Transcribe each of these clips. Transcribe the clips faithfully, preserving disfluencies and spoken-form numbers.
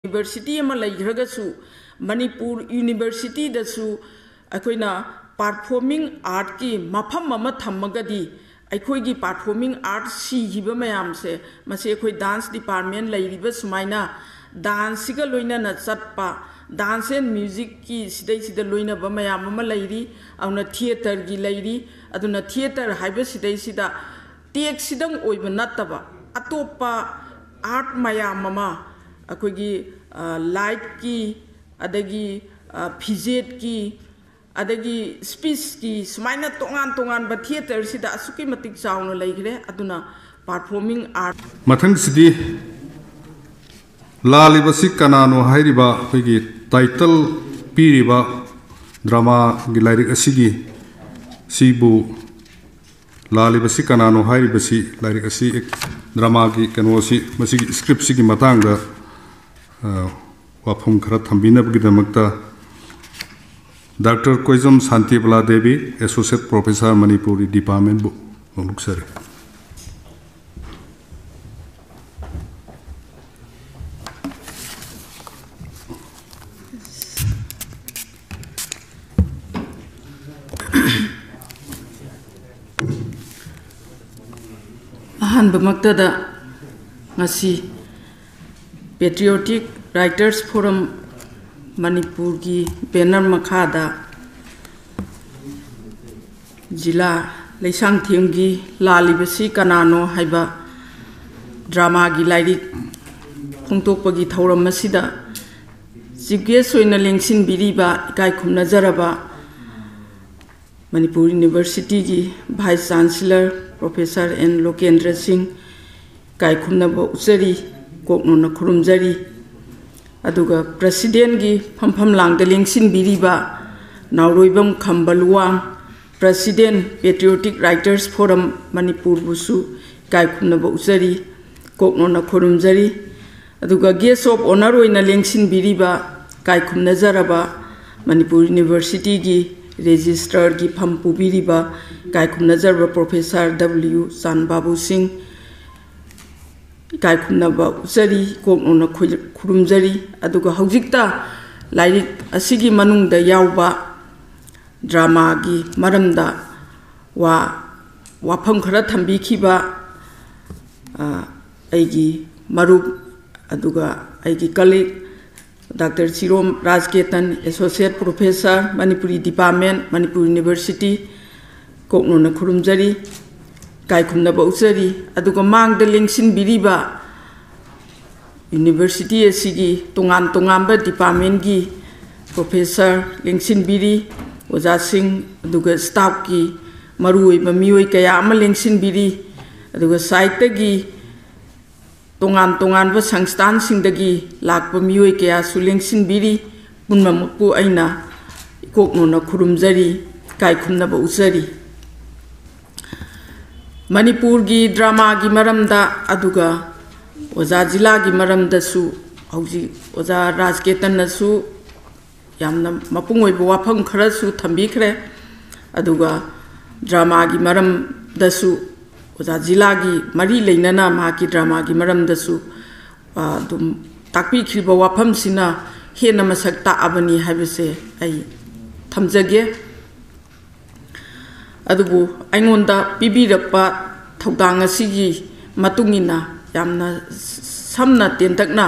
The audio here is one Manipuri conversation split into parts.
ꯌꯨꯅꯤꯚꯔꯁꯤꯇꯤ ꯑꯃ ꯂꯩꯈ꯭ꯔꯒꯁꯨ, ꯃꯅꯤꯄꯨꯔ ꯌꯨꯅꯤꯚꯔꯁꯤꯇꯤꯗꯁꯨ ꯑꯩꯈꯣꯏꯅ ꯄꯥꯔꯐꯣꯔꯃꯤꯡ ꯑꯥꯔꯠꯀꯤ ꯃꯐꯝ ꯑꯃ ꯊꯝꯃꯒꯗꯤ, ꯑꯩꯈꯣꯏꯒꯤ ꯄꯥꯔꯐꯣꯔꯃꯤꯡ ꯑꯥꯔꯠ ꯁꯤꯈꯤꯕ ꯃꯌꯥꯝꯁꯦ, ꯃꯁꯤ ꯑꯩꯈꯣꯏ ꯗꯥꯟꯁ ꯗꯤꯄꯥꯔꯠꯃꯦꯟ ꯂꯩꯔꯤꯕ ꯁꯨꯃꯥꯏꯅ ꯗꯥꯟꯁꯁꯤꯒ ꯂꯣꯏꯅꯅ ꯆꯠꯄ, ꯗꯥꯟꯁ ꯑꯦꯟ ꯃ꯭ꯌꯨꯖꯤꯛꯀꯤ ꯁꯤꯗꯩꯁꯤꯗ ꯂꯣꯏꯅꯕ ꯃꯌꯥꯝ ꯑꯃ ꯂꯩꯔꯤ꯫ ꯑꯗꯨꯅ ꯊꯤꯌꯦꯇꯔꯒꯤ ꯂꯩꯔꯤ꯫ ꯑꯗꯨꯅ ꯊꯤꯌꯦꯇꯔ ꯍꯥꯏꯕꯁꯤꯗꯩꯁꯤꯗ ꯇꯦꯛꯁꯤꯗꯪ ꯑꯣꯏꯕ ꯅꯠꯇꯕ, ꯑꯇꯣꯞꯄ ꯑꯥꯔꯠ ꯃꯌꯥꯝ ꯑꯃ, ꯑꯩꯈꯣꯏꯒꯤ, ꯑ, ꯂꯥꯏꯠꯀꯤ, ꯑꯗꯒꯤ, ꯑ, ꯐꯤꯖꯦꯠꯀꯤ, ꯑꯗꯒꯤ ꯁ꯭ꯄꯤꯁꯀꯤ, ꯁꯨꯃꯥꯏꯅ ꯇꯣꯉꯥꯟ ꯇꯣꯉꯥꯟꯕ ꯊꯤꯌꯦꯇꯔꯁꯤꯗ ꯑꯁꯨꯛꯀꯤ ꯃꯇꯤꯛ ꯆꯥꯎꯅ ꯂꯩꯈ꯭ꯔꯦ꯫ ꯑꯗꯨꯅ ꯄꯥꯔꯐꯣꯔꯃꯤꯡ ꯑꯥꯔꯠ ꯃꯊꯪꯁꯤꯗꯤ ꯂꯥꯜꯂꯤꯕꯁꯤ ꯀꯅꯥꯅꯣ ꯍꯥꯏꯔꯤꯕ ꯑꯩꯈꯣꯏꯒꯤ ꯇꯥꯏꯇꯜ ꯄꯤꯔꯤꯕ ꯗ꯭ꯔꯃꯥꯒꯤ ꯂꯥꯏꯔꯤꯛ ꯑꯁꯤꯒꯤ, ꯁꯤꯕꯨ ꯂꯥꯜꯂꯤꯕꯁꯤ ꯀꯅꯥꯅꯣ ꯍꯥꯏꯔꯤꯕꯁꯤ, ꯂꯥꯏꯔꯤꯛ ꯑꯁꯤ, ꯗ꯭ꯔꯃꯥꯒꯤ ꯀꯩꯅꯣꯁꯤ, ꯃꯁꯤꯒꯤ ꯁ꯭ꯀ꯭ꯔꯤꯞꯁꯤꯒꯤ ꯃꯇꯥꯡꯗ, ꯑ, ꯋꯥꯐꯝ ꯈꯔ ꯊꯝꯕꯤꯅꯕꯒꯤꯗꯃꯛꯇ doctor Koijam Shantibala Devi, associate professor, Manipuri ꯗꯤꯄꯥꯔꯠꯃꯦꯟꯕꯨ ꯍꯣꯡꯂꯨꯛꯆꯔꯤ꯫ ꯑꯍꯥꯟꯕꯃꯛꯇꯗ ꯉꯁꯤ Patriotic Writers Forum ꯃꯅꯤꯄꯨꯔꯒꯤ ꯕꯦꯅꯔ ꯃꯈꯥꯗ ꯖꯤꯂꯥ ꯂꯩꯁꯥꯡꯊꯦꯝꯒꯤ ꯂꯥꯜꯂꯤꯕꯁꯤ ꯀꯅꯥꯅꯣ ꯍꯥꯏꯕ ꯗ꯭ꯔꯃꯥꯒꯤ ꯂꯥꯏꯔꯤꯛ ꯐꯣꯡꯗꯣꯛꯄꯒꯤ ꯊꯧꯔꯝ ꯑꯁꯤꯗ ꯆꯤꯐ ꯒꯦꯁ ꯑꯣꯏꯅ ꯂꯦꯡꯁꯤꯟꯕꯤꯔꯤꯕ ꯏꯀꯥꯏ ꯈꯨꯝꯅꯖꯔꯕ ꯃꯅꯤꯄꯨꯔ ꯌꯨꯅꯤꯚꯔꯁꯤꯇꯤꯒꯤ vice chancellor professor N Lokendra Singh, ꯏꯀꯥꯏ ꯈꯨꯝꯅꯕ ꯎꯠꯆꯔꯤ, ꯀꯣꯛꯅꯣꯟꯅ ꯈꯨꯔꯨꯝꯖꯔꯤ꯫ ꯑꯗꯨꯒ ꯄ꯭ꯔꯁꯤꯗꯦꯟꯒꯤ ꯐꯝꯐꯝ ꯂꯥꯡꯗ ꯂꯦꯡꯁꯤꯟꯕꯤꯔꯤꯕ ꯅꯥꯎꯔꯣꯏꯕꯝ ꯈꯝꯕ ꯂꯨꯋꯥꯡ, ꯄ꯭ꯔꯁꯤꯗꯦꯟ, Patriotic Writers Forum ꯃꯅꯤꯄꯨꯔꯕꯨꯁꯨ ꯏꯀꯥꯏ ꯈꯨꯝꯅꯕ ꯎꯠꯆꯔꯤ, ꯀꯣꯛꯅꯣꯟꯅ ꯈꯨꯔꯨꯝꯖꯔꯤ꯫ ꯑꯗꯨꯒ ꯒꯦꯁ ꯑꯣꯐ ꯑꯣꯅꯔ ꯑꯣꯏꯅ ꯂꯦꯡꯁꯤꯟꯕꯤꯔꯤꯕ ꯏꯀꯥꯏ ꯈꯨꯝꯅꯖꯔꯕ ꯃꯅꯤꯄꯨꯔ ꯌꯨꯅꯤꯚꯔꯁꯤꯇꯤꯒꯤ ꯔꯦꯖꯤꯁꯇ꯭ꯔꯥꯔꯒꯤ ꯐꯝ ꯄꯨꯕꯤꯔꯤꯕ ꯏꯀꯥꯏ ꯈꯨꯝꯅꯖꯔꯕ ꯄ꯭ꯔꯣꯐꯦꯁꯔ ꯗꯕ꯭ꯂꯤꯌꯨ ꯆꯥꯟꯕꯥꯕꯨ ꯁꯤꯡ, ꯏꯀꯥꯏ ꯈꯨꯝꯅꯕ ꯎꯠꯆꯔꯤ, ꯀꯣꯛꯅꯣꯅ ꯈꯨ-, ꯈꯨꯔꯨꯝꯖꯔꯤ꯫ ꯑꯗꯨꯒ ꯍꯧꯖꯤꯛꯇ ꯂꯥꯏꯔꯤꯛ ꯑꯁꯤꯒꯤ ꯃꯅꯨꯡꯗ ꯌꯥꯎꯕ ꯗ꯭ꯔꯃꯥꯒꯤ ꯃꯔꯝꯗ ꯋꯥ, ꯋꯥꯐꯝ ꯈꯔ ꯊꯝꯕꯤꯈꯤꯕ, ꯑ, ꯑꯩꯒꯤ ꯃꯔꯨꯞ ꯑꯗꯨꯒ ꯑꯩꯒꯤ colleague doctor Chirom Rajketan, Associate Professor, Manipuri Department, Manipur University, ꯀꯣꯛꯅꯣꯅ ꯈꯨꯔꯨꯝꯖꯔꯤ, ꯏꯀꯥꯏ ꯈꯨꯝꯅꯕ ꯎꯠꯆꯔꯤ꯫ ꯑꯗꯨꯒ ꯃꯥꯡꯗ ꯂꯦꯡꯁꯤꯟꯕꯤꯔꯤꯕ university ꯑꯁꯤꯒꯤ ꯇꯣꯉꯥꯟ ꯇꯣꯉꯥꯟꯕ departmentꯀꯤ professor ꯂꯦꯡꯁꯤꯟꯕꯤꯔꯤ, ꯑꯣꯖꯥꯁꯤꯡ, ꯑꯗꯨꯒ staffꯀꯤ ꯃꯔꯨꯑꯣꯏꯕ ꯃꯤꯑꯣꯏ ꯀꯌꯥ ꯑꯃ ꯂꯦꯡꯁꯤꯟꯕꯤꯔꯤ, ꯑꯗꯨꯒ sideꯇꯒꯤ ꯇꯣꯉꯥꯟ ꯇꯣꯉꯥꯟꯕ ꯁꯪꯁꯊꯥꯟꯁꯤꯡꯗꯒꯤ ꯂꯥꯛꯄ ꯃꯤꯑꯣꯏ ꯀꯌꯥꯁꯨ ꯂꯦꯡꯁꯤꯟꯕꯤꯔꯤ꯫ ꯄꯨꯝꯅꯃꯛꯄꯨ ꯑꯩꯅ ꯏꯀꯣꯛꯅꯣꯅ ꯈꯨꯔꯨꯝꯖꯔꯤ, ꯏꯀꯥꯏ ꯈꯨꯝꯅꯕ ꯎꯠꯆꯔꯤ꯫ ꯃꯅꯤꯄꯨꯔꯒꯤ dramaꯒꯤ ꯃꯔꯝꯗ, ꯑꯗꯨꯒ ꯑꯣꯖꯥ ꯖꯤꯂꯥꯒꯤ ꯃꯔꯝꯗꯁꯨ ꯍꯧꯖꯤꯛ ꯑꯣꯖꯥ ꯔꯥꯖꯀꯦꯇꯟꯅꯁꯨ ꯌꯥꯝꯅ ꯃꯄꯨꯡ ꯑꯣꯏꯕ ꯋꯥꯐꯝ ꯈꯔꯁꯨ ꯊꯝꯕꯤꯈ꯭ꯔꯦ꯫ ꯑꯗꯨꯒ dramaꯒꯤ ꯃꯔꯝꯗꯁꯨ, ꯑꯣꯖꯥ ꯖꯤꯂꯥꯒꯤ ꯃꯔꯤ ꯂꯩꯅꯅ ꯃꯍꯥꯛꯀꯤ dramaꯒꯤ ꯃꯔꯝꯗꯁꯨ, ꯑ, ꯑꯗꯨꯝ ꯇꯥꯛꯄꯤꯈꯤꯕ ꯋꯥꯐꯝꯁꯤꯅ ꯍꯦꯟꯅ ꯃꯁꯛ ꯇꯥꯛꯑꯕꯅꯤ ꯍꯥꯏꯕꯁꯦ ꯑꯩ ꯊꯝꯖꯒꯦ꯫ ꯑꯗꯨꯕꯨ ꯑꯩꯉꯣꯟꯗ ꯄꯤꯕꯤꯔꯛꯄ ꯊꯧꯗꯥꯡ ꯑꯁꯤꯒꯤ ꯃꯇꯨꯡ ꯏꯟꯅ ꯌꯥꯝꯅ ꯁꯝꯅ ꯇꯦꯟꯇꯛꯅ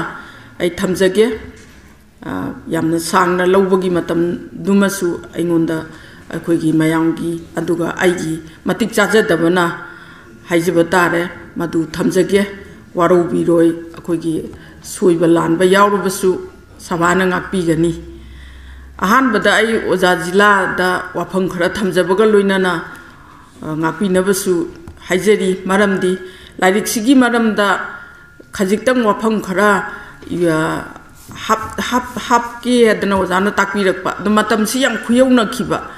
ꯑꯩ ꯊꯝꯖꯒꯦ꯫ ꯑ, ꯌꯥꯝꯅ ꯁꯥꯡꯅ ꯂꯧꯕꯒꯤ ꯃꯇꯝꯗꯨꯃꯁꯨ ꯑꯩꯉꯣꯟꯗ, ꯑꯩꯈꯣꯏꯒꯤ ꯃꯌꯥꯝꯒꯤ, ꯑꯗꯨꯒ ꯑꯩꯒꯤ ꯃꯇꯤꯛ ꯆꯥꯖꯗꯕꯅ ꯍꯥꯏꯖꯕ ꯇꯥꯔꯦ, ꯃꯗꯨ ꯊꯝꯖꯒꯦ꯫ ꯋꯥꯔꯧꯕꯤꯔꯣꯏ, ꯑꯩꯈꯣꯏꯒꯤ ꯁꯣꯏꯕ ꯂꯥꯟꯕ ꯌꯥꯎꯔꯕꯁꯨ ꯁꯚꯥꯅ ꯉꯥꯛꯄꯤꯒꯅꯤ꯫ ꯑꯍꯥꯟꯕꯗ ꯑꯩ ꯑꯣꯖꯥ ꯖꯤꯂꯥꯗ ꯋꯥꯐꯝ ꯈꯔ ꯊꯝꯖꯕꯒ ꯂꯣꯏꯅꯅ, ꯑ, ꯉꯥꯛꯄꯤꯅꯕꯁꯨ ꯍꯥꯏꯖꯔꯤ꯫ ꯃꯔꯝꯗꯤ ꯂꯥꯏꯔꯤꯛꯁꯤꯒꯤ ꯃꯔꯝꯗ ꯈꯖꯤꯛꯇꯪ ꯋꯥꯐꯝ ꯈꯔ, ꯑ, ꯍꯥꯞ-, ꯍꯥꯞ-, ꯍꯥꯞꯀꯦ ꯍꯥꯏꯗꯅ ꯑꯣꯖꯥꯅ ꯇꯥꯛꯄꯤꯔꯛꯄ꯫ ꯑꯗꯨ ꯃꯇꯝꯁꯤ ꯌꯥꯝ ꯈꯨꯌꯧꯅꯈꯤꯕ꯫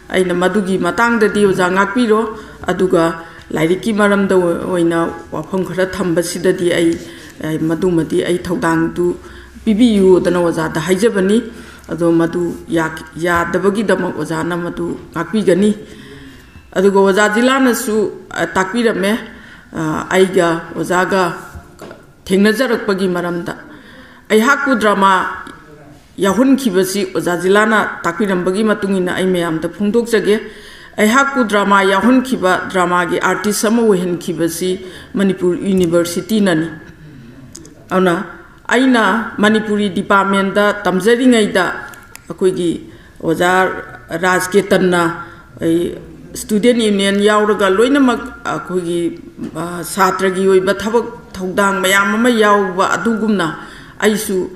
ꯑꯩꯅ ꯃꯗꯨꯒꯤ ꯃꯇꯥꯡꯗꯗꯤ ꯑꯣꯖꯥ ꯉꯥꯛꯄꯤꯔꯣ꯫ ꯑꯗꯨꯒ ꯂꯥꯏꯔꯤꯛꯀꯤ ꯃꯔꯝꯗ ꯑꯣꯏꯅ ꯋꯥꯐꯝ ꯈꯔ ꯊꯝꯕꯁꯤꯗꯗꯤ ꯑꯩ, ꯑꯩ ꯃꯗꯨꯃꯗꯤ ꯑꯩ ꯊꯧꯗꯥꯡꯗꯨ ꯄꯤꯕꯤꯌꯨꯗꯅ ꯑꯣꯖꯥꯗ ꯍꯥꯏꯖꯕꯅꯤ꯫ ꯑꯗꯣ ꯃꯗꯨ ꯌꯥ-, ꯌꯥꯗꯕꯒꯤꯗꯃꯛ ꯑꯣꯖꯥꯅ ꯃꯗꯨ ꯉꯥꯛꯄꯤꯒꯅꯤ꯫ ꯑꯗꯨꯒ ꯑꯣꯖꯥ ꯖꯤꯂꯥꯅꯁꯨ, ꯑ, ꯇꯥꯛꯄꯤꯔꯝꯃꯦ꯫ ꯑ, ꯑꯩꯒ ꯑꯣꯖꯥꯒ ꯊꯦꯡꯅꯖꯔꯛꯄꯒꯤ ꯃꯔꯝꯗ꯫ ꯑꯩꯍꯥꯛꯄꯨ ꯗ꯭ꯔꯃꯥ ꯌꯥꯎꯍꯟꯈꯤꯕꯁꯤ ꯑꯣꯖꯥ ꯖꯤꯂꯥꯅ ꯇꯥꯛꯄꯤꯔꯝꯕꯒꯤ ꯃꯇꯨꯡ ꯏꯟꯅ ꯑꯩ ꯃꯌꯥꯝꯗ ꯐꯣꯡꯗꯣꯛꯆꯒꯦ꯫ ꯑꯩꯍꯥꯛꯄꯨ ꯗ꯭ꯔꯃꯥ ꯌꯥꯎꯍꯟꯈꯤꯕ, ꯗ꯭ꯔꯃꯥꯒꯤ ꯑꯥꯔꯇꯤꯁ ꯑꯃ ꯑꯣꯏꯍꯟꯈꯤꯕꯁꯤ ꯃꯅꯤꯄꯨꯔ ꯌꯨꯅꯤꯚꯔꯁꯤꯇꯤꯅꯅꯤ꯫ ꯑꯗꯨꯅ ꯑꯩꯅ ꯃꯅꯤꯄꯨꯔꯤ ꯗꯤꯄꯥꯔꯠꯃꯦꯟꯗ ꯇꯝꯖꯔꯤꯉꯩꯗ ꯑꯩꯈꯣꯏꯒꯤ ꯑꯣꯖꯥ ꯔꯥꯖꯀꯦꯇꯟꯅ ꯑꯩ ꯁ꯭ꯇꯨꯗꯦꯟ ꯌꯨꯅꯤꯌꯟ ꯌꯥꯎꯔꯒ ꯂꯣꯏꯅꯃꯛ ꯑꯩꯈꯣꯏꯒꯤ, ꯑ, ꯁꯥꯇ꯭ꯔꯒꯤ ꯑꯣꯏꯕ ꯊꯕꯛ ꯊꯧꯗꯥꯡ ꯃꯌꯥꯝ ꯑꯃ ꯌꯥꯎꯕ ꯑꯗꯨꯒꯨꯝꯅ ꯑꯩꯁꯨ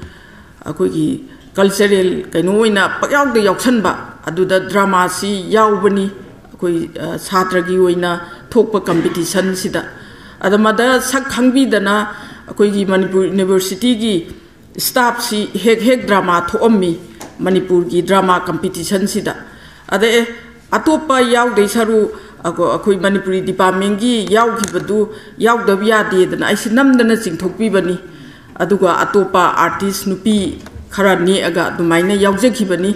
ꯑꯩꯈꯣꯏꯒꯤ ꯀꯜꯆꯔꯦꯜ ꯀꯩꯅꯣ ꯑꯣꯏꯅ ꯄꯪꯌꯥꯎꯗ ꯌꯥꯎꯁꯟꯕ, ꯑꯗꯨꯗ ꯗ꯭ꯔꯃꯥꯁꯤ ꯌꯥꯎꯕꯅꯤ꯫ ꯑꯩꯈꯣꯏ, ꯑ, ꯁꯥꯇ꯭ꯔꯒꯤ ꯑꯣꯏꯅ ꯊꯣꯛꯄ ꯀꯝꯄꯤꯇꯤꯁꯟꯁꯤꯗ꯫ ꯑꯗ ꯃꯗ ꯁꯛ ꯈꯪꯕꯤꯗꯅ ꯑꯩꯈꯣꯏꯒꯤ ꯃꯅꯤꯄꯨꯔ ꯌꯨꯅꯤꯚꯔꯁꯤꯇꯤꯒꯤ ꯁ꯭ꯇꯥꯐꯁꯤ ꯍꯦꯛ ꯍꯦꯛ ꯗ꯭ꯔꯃꯥ ꯊꯣꯛꯑꯝꯃꯤ ꯃꯅꯤꯄꯨꯔꯒꯤ ꯗ꯭ꯔꯃꯥ ꯀꯝꯄꯤꯇꯤꯁꯟꯁꯤꯗ꯫ ꯑꯗ ꯑꯦ, ꯑꯇꯣꯞꯄ ꯌꯥꯎꯗꯣꯏ ꯁꯔꯨ ꯑꯩꯈꯣ-, ꯑꯩꯈꯣꯏ ꯃꯅꯤꯄꯨꯔꯤ ꯗꯤꯄꯥꯔꯠꯃꯦꯟꯒꯤ ꯌꯥꯎꯈꯤꯕꯗꯨ ꯌꯥꯎꯗꯕ ꯌꯥꯗꯦꯗꯅ ꯑꯩꯁꯤ ꯅꯝꯗꯅ ꯆꯤꯡꯊꯣꯛꯄꯤꯕꯅꯤ꯫ ꯑꯗꯨꯒ ꯑꯇꯣꯞꯄ ꯑꯥꯔꯇꯤꯁ ꯅꯨꯄꯤ ꯈꯔ ꯅꯦꯛꯑꯒ ꯑꯗꯨꯃꯥꯏꯅ ꯌꯥꯎꯖꯈꯤꯕꯅꯤ꯫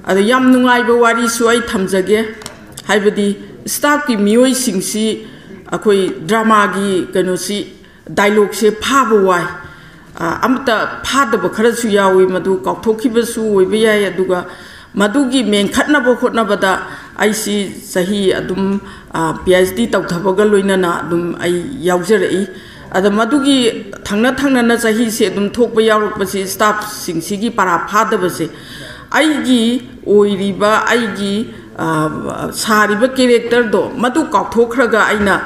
ꯑꯗꯣ ꯌꯥꯝ ꯅꯨꯡꯉꯥꯏꯕ ꯋꯥꯔꯤꯁꯨ ꯑꯩ ꯊꯝꯖꯒꯦ꯫ ꯍꯥꯏꯕꯗꯤ ꯁ꯭ꯇꯥꯐꯀꯤ ꯃꯤꯑꯣꯏꯁꯤꯡꯁꯤ ꯑꯩꯈꯣꯏ ꯗ꯭ꯔꯃꯥꯒꯤ ꯀꯩꯅꯣꯁꯤ, ꯗꯥꯏꯂꯣꯒꯁꯦ ꯐꯥꯕ ꯋꯥꯏ꯫ ꯑ, ꯑꯃꯠꯇ ꯐꯥꯗꯕ ꯈꯔꯁꯨ ꯌꯥꯎꯏ, ꯃꯗꯨ ꯀꯥꯎꯊꯣꯛꯈꯤꯕꯁꯨ ꯑꯣꯏꯕ ꯌꯥꯏ꯫ ꯑꯗꯨꯒ ꯃꯗꯨꯒꯤ ꯃꯦꯟꯈꯠꯅꯕ ꯍꯣꯠꯅꯕꯗ ꯑꯩꯁꯤ ꯆꯍꯤ ꯑꯗꯨꯝ, ꯑ, ꯄꯤ ꯑꯩꯆ ꯗꯤ ꯇꯧꯊꯕꯒ ꯂꯣꯏꯅꯅ ꯑꯗꯨꯝ ꯑꯩ ꯌꯥꯎꯖꯔꯛꯏ꯫ ꯑꯗ ꯃꯗꯨꯒꯤ ꯊꯪꯅ ꯊꯪꯅꯅ ꯆꯍꯤꯁꯦ ꯑꯗꯨꯝ ꯊꯣꯛꯄ ꯌꯥꯎꯔꯛꯄꯁꯤ, ꯁ꯭ꯇꯥꯐꯁꯤꯡꯁꯤꯒꯤ ꯄꯔꯥ ꯐꯥꯗꯕꯁꯦ, ꯑꯩꯒꯤ ꯑꯣꯏꯔꯤꯕ, ꯑꯩꯒꯤ, ꯑ, ꯁꯥꯔꯤꯕ ꯀꯦꯔꯦꯛꯇꯔꯗꯣ ꯃꯗꯨ ꯀꯥꯎꯊꯣꯛꯈ꯭ꯔꯒ ꯑꯩꯅ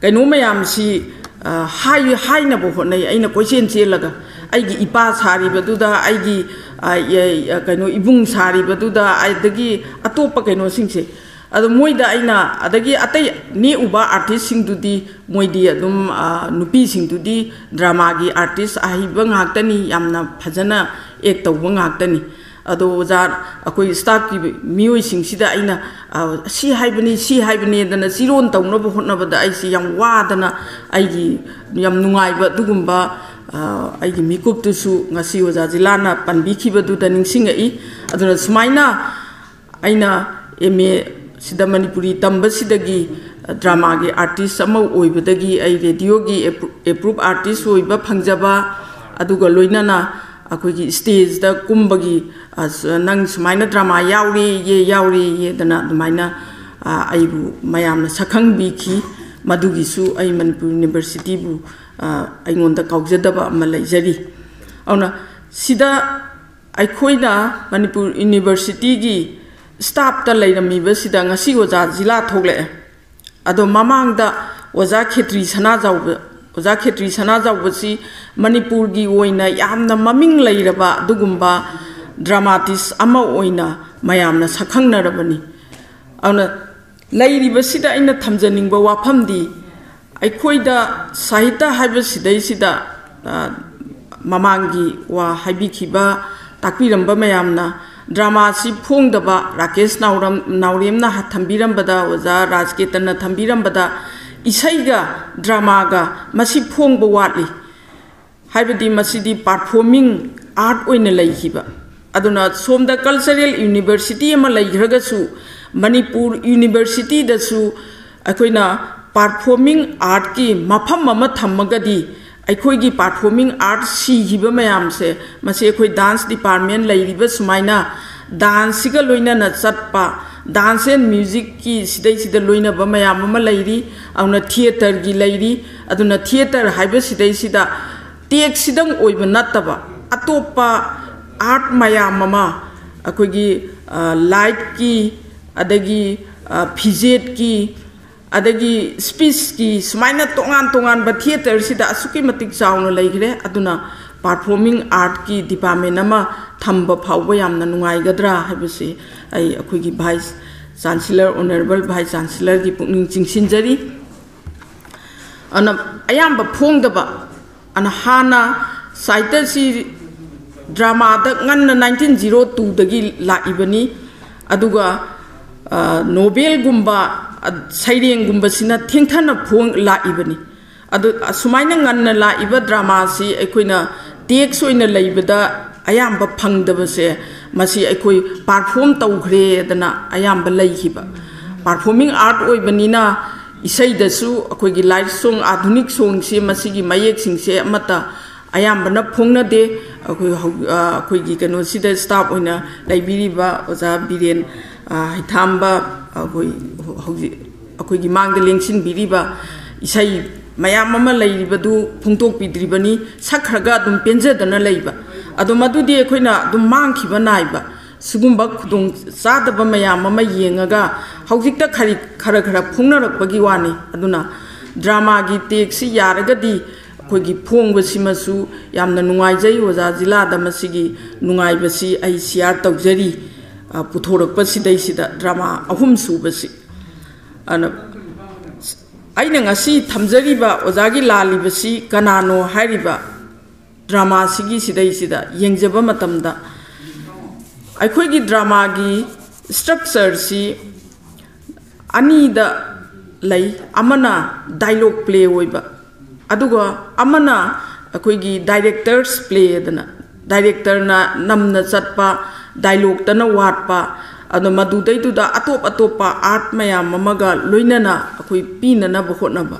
ꯀꯩꯅꯣ ꯃꯌꯥꯝꯁꯤ, ꯑ, ꯍꯥꯏ-, ꯍꯥꯏꯅꯕ ꯍꯣꯠꯅꯩ꯫ ꯑꯩꯅ ꯀꯣꯏꯆꯦꯟ ꯆꯦꯜꯂꯒ ꯑꯩꯒꯤ ꯏꯄꯥ ꯁꯥꯔꯤꯕꯗꯨꯗ, ꯑꯩꯒꯤ, ꯑ, ꯑ, ꯀꯩꯅꯣ ꯏꯕꯨꯡ ꯁꯥꯔꯤꯕꯗꯨꯗ, ꯑꯗꯒꯤ ꯑꯇꯣꯞꯄ ꯀꯩꯅꯣꯁꯤꯡꯁꯦ, ꯑꯗꯣ ꯃꯣꯏꯗ ꯑꯩꯅ, ꯑꯗꯒꯤ ꯑꯇꯩ ꯅꯦꯛꯎꯕ ꯑꯥꯔꯇꯤꯁꯁꯤꯡꯗꯨꯗꯤ ꯃꯣꯏꯗꯤ ꯑꯗꯨꯝ, ꯑ, ꯅꯨꯄꯤꯁꯤꯡꯗꯨꯗꯤ ꯗ꯭ꯔꯃꯥꯒꯤ ꯑꯥꯔꯇꯤꯁ ꯑꯍꯩꯕ ꯉꯥꯛꯇꯅꯤ, ꯌꯥꯝꯅ ꯐꯖꯅ ꯑꯦꯛ ꯇꯧꯕ ꯉꯥꯛꯇꯅꯤ꯫ ꯑꯗꯣ ꯑꯣꯖꯥ, ꯑꯩꯈꯣꯏ ꯁ꯭ꯇꯥꯐꯀꯤ ꯃꯤꯑꯣꯏꯁꯤꯡꯁꯤꯗ ꯑꯩꯅ, ꯑ, ꯁꯤ ꯍꯥꯏꯕꯅꯤ, ꯁꯤ ꯍꯥꯏꯕꯅꯦꯗꯅ ꯆꯤꯔꯣꯟ ꯇꯧꯅꯕ ꯍꯣꯠꯅꯕꯗ ꯑꯩꯁꯤ ꯌꯥꯝ ꯋꯥꯗꯅ, ꯑꯩꯒꯤ ꯌꯥꯝ ꯅꯨꯡꯉꯥꯏꯕ ꯑꯗꯨꯒꯨꯝꯕ, ꯑ, ꯑꯩꯒꯤ ꯃꯤꯀꯨꯞꯇꯨꯁꯨ ꯉꯁꯤ ꯑꯣꯖꯥ ꯖꯤꯂꯥꯅ ꯄꯟꯕꯤꯈꯤꯕꯗꯨꯗ ꯅꯤꯡꯁꯤꯡꯉꯛꯏ꯫ ꯑꯗꯨꯅ ꯁꯨꯃꯥꯏꯅ ꯑꯩꯅ ꯑꯦꯝ ꯑꯦ ꯁꯤꯗ ꯃꯅꯤꯄꯨꯔꯤ ꯇꯝꯕꯁꯤꯗꯒꯤ, ꯗ꯭ꯔꯃꯥꯒꯤ ꯑꯥꯔꯇꯤꯁ ꯑꯃ ꯑꯣꯏꯕꯗꯒꯤ ꯑꯩ ꯔꯦꯗꯤꯑꯣꯒꯤ ꯑꯦꯄ꯭ꯔꯨ-, ꯑꯦꯄ꯭ꯔꯨꯞ ꯑꯥꯔꯇꯤꯁ ꯑꯣꯏꯕ ꯐꯪꯖꯕ, ꯑꯗꯨꯒ ꯂꯣꯏꯅꯅ ꯑꯩꯈꯣꯏꯒꯤ ꯁ꯭ꯇꯦꯖꯇ ꯀꯨꯝꯕꯒꯤ, ꯑ, ꯁ-, "ꯅꯪ ꯁꯨꯃꯥꯏꯅ ꯗ꯭ꯔꯃꯥ ꯌꯥꯎꯔꯦꯌꯦ, ꯌꯥꯎꯔꯦꯌꯦꯗꯅ" ꯑꯗꯨꯃꯥꯏꯅ, ꯑ, ꯑꯩꯕꯨ ꯃꯌꯥꯝꯅ ꯁꯛꯈꯪꯕꯤꯈꯤ꯫ ꯃꯗꯨꯒꯤꯁꯨ ꯑꯩ ꯃꯅꯤꯄꯨꯔ ꯌꯨꯅꯤꯚꯔꯁꯤꯇꯤꯕꯨ, ꯑ, ꯑꯩꯉꯣꯟꯗ ꯀꯥꯎꯖꯗꯕ ꯑꯃ ꯂꯩꯖꯔꯤ꯫ ꯑꯗꯨꯅ ꯁꯤꯗ ꯑꯩꯈꯣꯏꯅ ꯃꯅꯤꯄꯨꯔ ꯌꯨꯅꯤꯚꯔꯁꯤꯇꯤꯒꯤ ꯁ꯭ꯇꯥꯐꯇ ꯂꯩꯔꯝꯃꯤꯕꯁꯤꯗ ꯉꯁꯤ ꯑꯣꯖꯥ ꯖꯤꯂꯥ ꯊꯣꯛꯂꯛꯑꯦ꯫ ꯑꯗꯣ ꯃꯃꯥꯡꯗ ꯑꯣꯖꯥ ꯈꯦꯇ꯭ꯔꯤ ꯁꯅꯥꯖꯥꯎꯕ, ꯑꯣꯖꯥ ꯈꯦꯇ꯭ꯔꯤ ꯁꯅꯥꯖꯥꯎꯕꯁꯤ ꯃꯅꯤꯄꯨꯔꯒꯤ ꯑꯣꯏꯅ ꯌꯥꯝꯅ ꯃꯃꯤꯡ ꯂꯩꯔꯕ ꯑꯗꯨꯒꯨꯝꯕ ꯗ꯭ꯔꯃꯥꯇꯤꯁ ꯑꯃ ꯑꯣꯏꯅ ꯃꯌꯥꯝꯅ ꯁꯛꯈꯪꯅꯔꯕꯅꯤ꯫ ꯑꯗꯨꯅ ꯂꯩꯔꯤꯕꯁꯤꯗ ꯑꯩꯅ ꯊꯝꯖꯅꯤꯡꯕ ꯋꯥꯐꯝꯗꯤ, ꯑꯩꯈꯣꯏꯗ ꯁꯥꯍꯤꯇ꯭ꯌ ꯍꯥꯏꯕꯁꯤꯗꯩꯁꯤꯗ, ꯑ, ꯃꯃꯥꯡꯒꯤ ꯋꯥ ꯍꯥꯏꯕꯤꯈꯤꯕ, ꯇꯥꯛꯄꯤꯔꯝꯕ ꯃꯌꯥꯝꯅ ꯗ꯭ꯔꯃꯥꯁꯤ ꯐꯣꯡꯗꯕ, ꯔꯥꯀꯦꯁ ꯅꯥꯎꯔꯝ-, ꯅꯥꯎꯔꯦꯝꯅ ꯊꯝꯕꯤꯔꯝꯕꯗ, ꯑꯣꯖꯥ ꯔꯥꯖꯀꯦꯇꯟꯅ ꯊꯝꯕꯤꯔꯝꯕꯗ, ꯏꯁꯩꯒ ꯗ꯭ꯔꯃꯥꯒ ꯃꯁꯤ ꯐꯣꯡꯕ ꯋꯥꯠꯂꯤ꯫ ꯍꯥꯏꯕꯗꯤ ꯃꯁꯤꯗꯤ ꯄꯥꯔꯐꯣꯔꯃꯤꯡ ꯑꯥꯔꯠ ꯑꯣꯏꯅ ꯂꯩꯈꯤꯕ꯫ ꯑꯗꯨꯅ ꯁꯣꯝꯗ ꯀꯜꯆꯔꯦꯜ ꯌꯨꯅꯤꯚꯔꯁꯤꯇꯤ ꯑꯃ ꯂꯩꯈ꯭ꯔꯒꯁꯨ, ꯃꯅꯤꯄꯨꯔ ꯌꯨꯅꯤꯚꯔꯁꯤꯇꯤꯗꯁꯨ ꯑꯩꯈꯣꯏꯅ ꯄꯥꯔꯐꯣꯔꯃꯤꯡ ꯑꯥꯔꯠꯀꯤ ꯃꯐꯝ ꯑꯃ ꯊꯝꯃꯒꯗꯤ, ꯑꯩꯈꯣꯏꯒꯤ ꯄꯥꯔꯐꯣꯔꯃꯤꯡ ꯑꯥꯔꯠ ꯁꯤꯈꯤꯕ ꯃꯌꯥꯝꯁꯦ, ꯃꯁꯤ ꯑꯩꯈꯣꯏ ꯗꯥꯟꯁ ꯗꯤꯄꯥꯔꯠꯃꯦꯟ ꯂꯩꯔꯤꯕ ꯁꯨꯃꯥꯏꯅ ꯗꯥꯟꯁꯁꯤꯒ ꯂꯣꯏꯅꯅ ꯆꯠꯄ, ꯗꯥꯟꯁ ꯑꯦꯟ ꯃ꯭ꯌꯨꯖꯤꯛꯀꯤ ꯁꯤꯗꯩꯁꯤꯗ ꯂꯣꯏꯅꯕ ꯃꯌꯥꯝ ꯑꯃ ꯂꯩꯔꯤ꯫ ꯑꯗꯨꯅ ꯊꯤꯌꯦꯇꯔꯒꯤ ꯂꯩꯔꯤ꯫ ꯑꯗꯨꯅ ꯊꯤꯌꯦꯇꯔ ꯍꯥꯏꯕꯁꯤꯗꯩꯁꯤꯗ ꯇꯦꯛꯁꯤꯗꯪ ꯑꯣꯏꯕ ꯅꯠꯇꯕ, ꯑꯇꯣꯞꯄ ꯑꯥꯔꯠ ꯃꯌꯥꯝ ꯑꯃ, ꯑꯩꯈꯣꯏꯒꯤ, ꯑ, ꯂꯥꯏꯠꯀꯤ, ꯑꯗꯒꯤ, ꯑ, ꯐꯤꯖꯦꯠꯀꯤ, ꯑꯗꯒꯤ ꯁ꯭ꯄꯤꯁꯀꯤ, ꯁꯨꯃꯥꯏꯅ ꯇꯣꯉꯥꯟ ꯇꯣꯉꯥꯟꯕ ꯊꯤꯌꯦꯇꯔꯁꯤꯗ ꯑꯁꯨꯛꯀꯤ ꯃꯇꯤꯛ ꯆꯥꯎꯅ ꯂꯩꯈ꯭ꯔꯦ꯫ ꯑꯗꯨꯅ ꯄꯥꯔꯐꯣꯔꯃꯤꯡ ꯑꯥꯔꯠꯀꯤ ꯗꯤꯄꯥꯔꯠꯃꯦꯟ ꯑꯃ ꯊꯝꯕ ꯐꯥꯎꯕ ꯌꯥꯝꯅ ꯅꯨꯡꯉꯥꯏꯒꯗ꯭ꯔꯥ ꯍꯥꯏꯕꯁꯤ ꯑꯩ ꯑꯩꯈꯣꯏꯒꯤ ꯚꯥꯏꯁ ꯆꯥꯟꯁꯤꯂꯔ, ꯑꯣꯅꯔꯦꯕꯜ ꯚꯥꯏꯁ ꯆꯥꯟꯁꯤꯂꯔꯒꯤ ꯄꯨꯛꯅꯤꯡ ꯆꯤꯡꯁꯤꯟꯖꯔꯤ꯫ ꯑꯗꯨꯅ ꯑꯌꯥꯝꯕ ꯐꯣꯡꯗꯕ, ꯑꯗꯨꯅ ꯍꯥꯟꯅ ꯁꯥꯍꯤꯇ꯭ꯌꯁꯤ ꯗ꯭ꯔꯃꯥꯗ ꯉꯟꯅ ꯅꯥꯏꯟꯇꯤꯟ ꯖꯤꯔꯣ ꯇꯨꯗꯒꯤ ꯂꯥꯛꯏꯕꯅꯤ꯫ ꯑꯗꯨꯒ, ꯑ, ꯅꯣꯕꯦꯜꯒꯨꯝꯕ, ꯑ, ꯁꯩꯔꯦꯡꯒꯨꯝꯕꯁꯤꯅ ꯊꯦꯡꯊꯅ ꯐꯣꯡ-, ꯂꯥꯛꯏꯕꯅꯤ꯫ ꯑꯗꯨ ꯑꯁꯨꯃꯥꯏꯅ ꯉꯟꯅ ꯂꯥꯛꯏꯕ ꯗ꯭ꯔꯃꯥꯁꯤ ꯑꯩꯈꯣꯏꯅ ꯇꯦꯛꯁ ꯑꯣꯏꯅ ꯂꯩꯕꯗ ꯑꯌꯥꯝꯕ ꯐꯪꯗꯕꯁꯦ, ꯃꯁꯤ ꯑꯩꯈꯣꯏ ꯄꯥꯔꯐꯣꯝ ꯇꯧꯈ꯭ꯔꯦꯗꯅ ꯑꯌꯥꯝꯕ ꯂꯩꯈꯤꯕ꯫ ꯄꯥꯔꯐꯣꯔꯃꯤꯡ ꯑꯥꯔꯠ ꯑꯣꯏꯕꯅꯤꯅ ꯏꯁꯩꯗꯁꯨ ꯑꯩꯈꯣꯏꯒꯤ ꯂꯥꯏꯠ ꯁꯣꯡ, ꯑꯥꯙꯨꯅꯤꯛ ꯁꯣꯡꯁꯦ, ꯃꯁꯤꯒꯤ ꯃꯌꯦꯛꯁꯤꯡꯁꯦ ꯑꯃꯠꯇ ꯑꯌꯥꯝꯕꯅ ꯐꯣꯡꯅꯗꯦ꯫ ꯑꯩꯈꯣꯏ ꯍꯧ-, ꯑ, ꯑꯩꯈꯣꯏꯒꯤ ꯀꯩꯅꯣꯁꯤꯗ ꯁ꯭ꯇꯥꯐ ꯑꯣꯏꯅ ꯂꯩꯕꯤꯔꯤꯕ ꯑꯣꯖꯥ ꯕꯤꯔꯦꯟ, ꯑ, ꯍꯩꯊꯥꯝꯕ, ꯑꯩꯈꯣꯏ ꯍꯧꯖꯤꯛ ꯑꯩꯈꯣꯏꯒꯤ ꯃꯥꯡꯗ ꯂꯦꯡꯁꯤꯟꯕꯤꯔꯤꯕ ꯏꯁꯩ ꯃꯌꯥꯝ ꯑꯃ ꯂꯩꯔꯤꯕꯗꯨ ꯐꯣꯡꯗꯣꯛꯄꯤꯗ꯭ꯔꯤꯕꯅꯤ꯫ ꯁꯛꯈ꯭ꯔꯒ ꯑꯗꯨꯝ ꯄꯦꯟꯖꯗꯅ ꯂꯩꯕ, ꯑꯗꯣ ꯃꯗꯨꯗꯤ ꯑꯩꯈꯣꯏꯅ ꯑꯗꯨꯝ ꯃꯥꯡꯈꯤꯕ ꯅꯥꯏꯕ꯫ ꯁꯤꯒꯨꯝꯕ ꯈꯨꯗꯣꯡ ꯆꯥꯗꯕ ꯃꯌꯥꯝ ꯑꯃ ꯌꯦꯡꯉꯒ ꯍꯧꯖꯤꯛꯇ ꯈꯔꯤ-, ꯈꯔ ꯈꯔ ꯐꯣꯡꯅꯔꯛꯄꯒꯤ ꯋꯥꯅꯤ꯫ ꯑꯗꯨꯅ ꯗ꯭ꯔꯃꯥꯒꯤ ꯇꯦꯛꯁꯤ ꯌꯥꯔꯒꯗꯤ ꯑꯩꯈꯣꯏꯒꯤ ꯐꯣꯡꯕꯁꯤꯃꯁꯨ ꯌꯥꯝꯅ ꯅꯨꯡꯉꯥꯏꯖꯩ꯫ ꯑꯣꯖꯥ ꯖꯤꯂꯥꯗ ꯃꯁꯤꯒꯤ ꯅꯨꯡꯉꯥꯏꯕꯁꯤ ꯑꯩ ꯁꯤꯌꯥꯔ ꯇꯧꯖꯔꯤ꯫ ꯑ, ꯄꯨꯊꯣꯔꯛꯄꯁꯤꯗꯩꯁꯤꯗ ꯗ꯭ꯔꯃꯥ ꯑꯍꯨꯝ ꯁꯨꯕꯁꯤ꯫ ꯑꯗꯨꯅ ꯑꯩꯅ ꯉꯁꯤ ꯊꯝꯖꯔꯤꯕ ꯑꯣꯖꯥꯒꯤ ꯂꯥꯜꯂꯤꯕꯁꯤ ꯀꯅꯥꯅꯣ ꯍꯥꯏꯔꯤꯕ ꯗ꯭ꯔꯃꯥꯁꯤꯒꯤ ꯁꯤꯗꯩꯁꯤꯗ ꯌꯦꯡꯖꯕ ꯃꯇꯝꯗ, ꯑꯩꯈꯣꯏꯒꯤ ꯗ꯭ꯔꯃꯥꯒꯤ ꯁ꯭ꯇ꯭ꯔꯛꯆꯔꯁꯤ ꯑꯅꯤꯗ ꯂꯩ꯫ ꯑꯃꯅ ꯗꯥꯏꯂꯣꯒ ꯄ꯭ꯂꯦ ꯑꯣꯏꯕ, ꯑꯗꯨꯒ ꯑꯃꯅ ꯑꯩꯈꯣꯏꯒꯤ ꯗꯥꯏꯔꯦꯛꯇꯔꯁ ꯄ꯭ꯂꯦ ꯑꯗꯨꯅ, ꯗꯥꯏꯔꯦꯛꯇꯔꯅ ꯅꯝꯅ ꯆꯠꯄ, ꯗꯥꯏꯂꯣꯒꯇꯅ ꯋꯥꯠꯄ, ꯑꯗꯣ ꯃꯗꯨꯗꯩꯗꯨꯗ ꯑꯇꯣꯞ ꯑꯇꯣꯞꯄ ꯑꯥꯔꯠ ꯃꯌꯥꯝ ꯑꯃꯒ ꯂꯣꯏꯅꯅ ꯑꯩꯈꯣꯏ ꯄꯤꯅꯅꯕ ꯍꯣꯠꯅꯕ꯫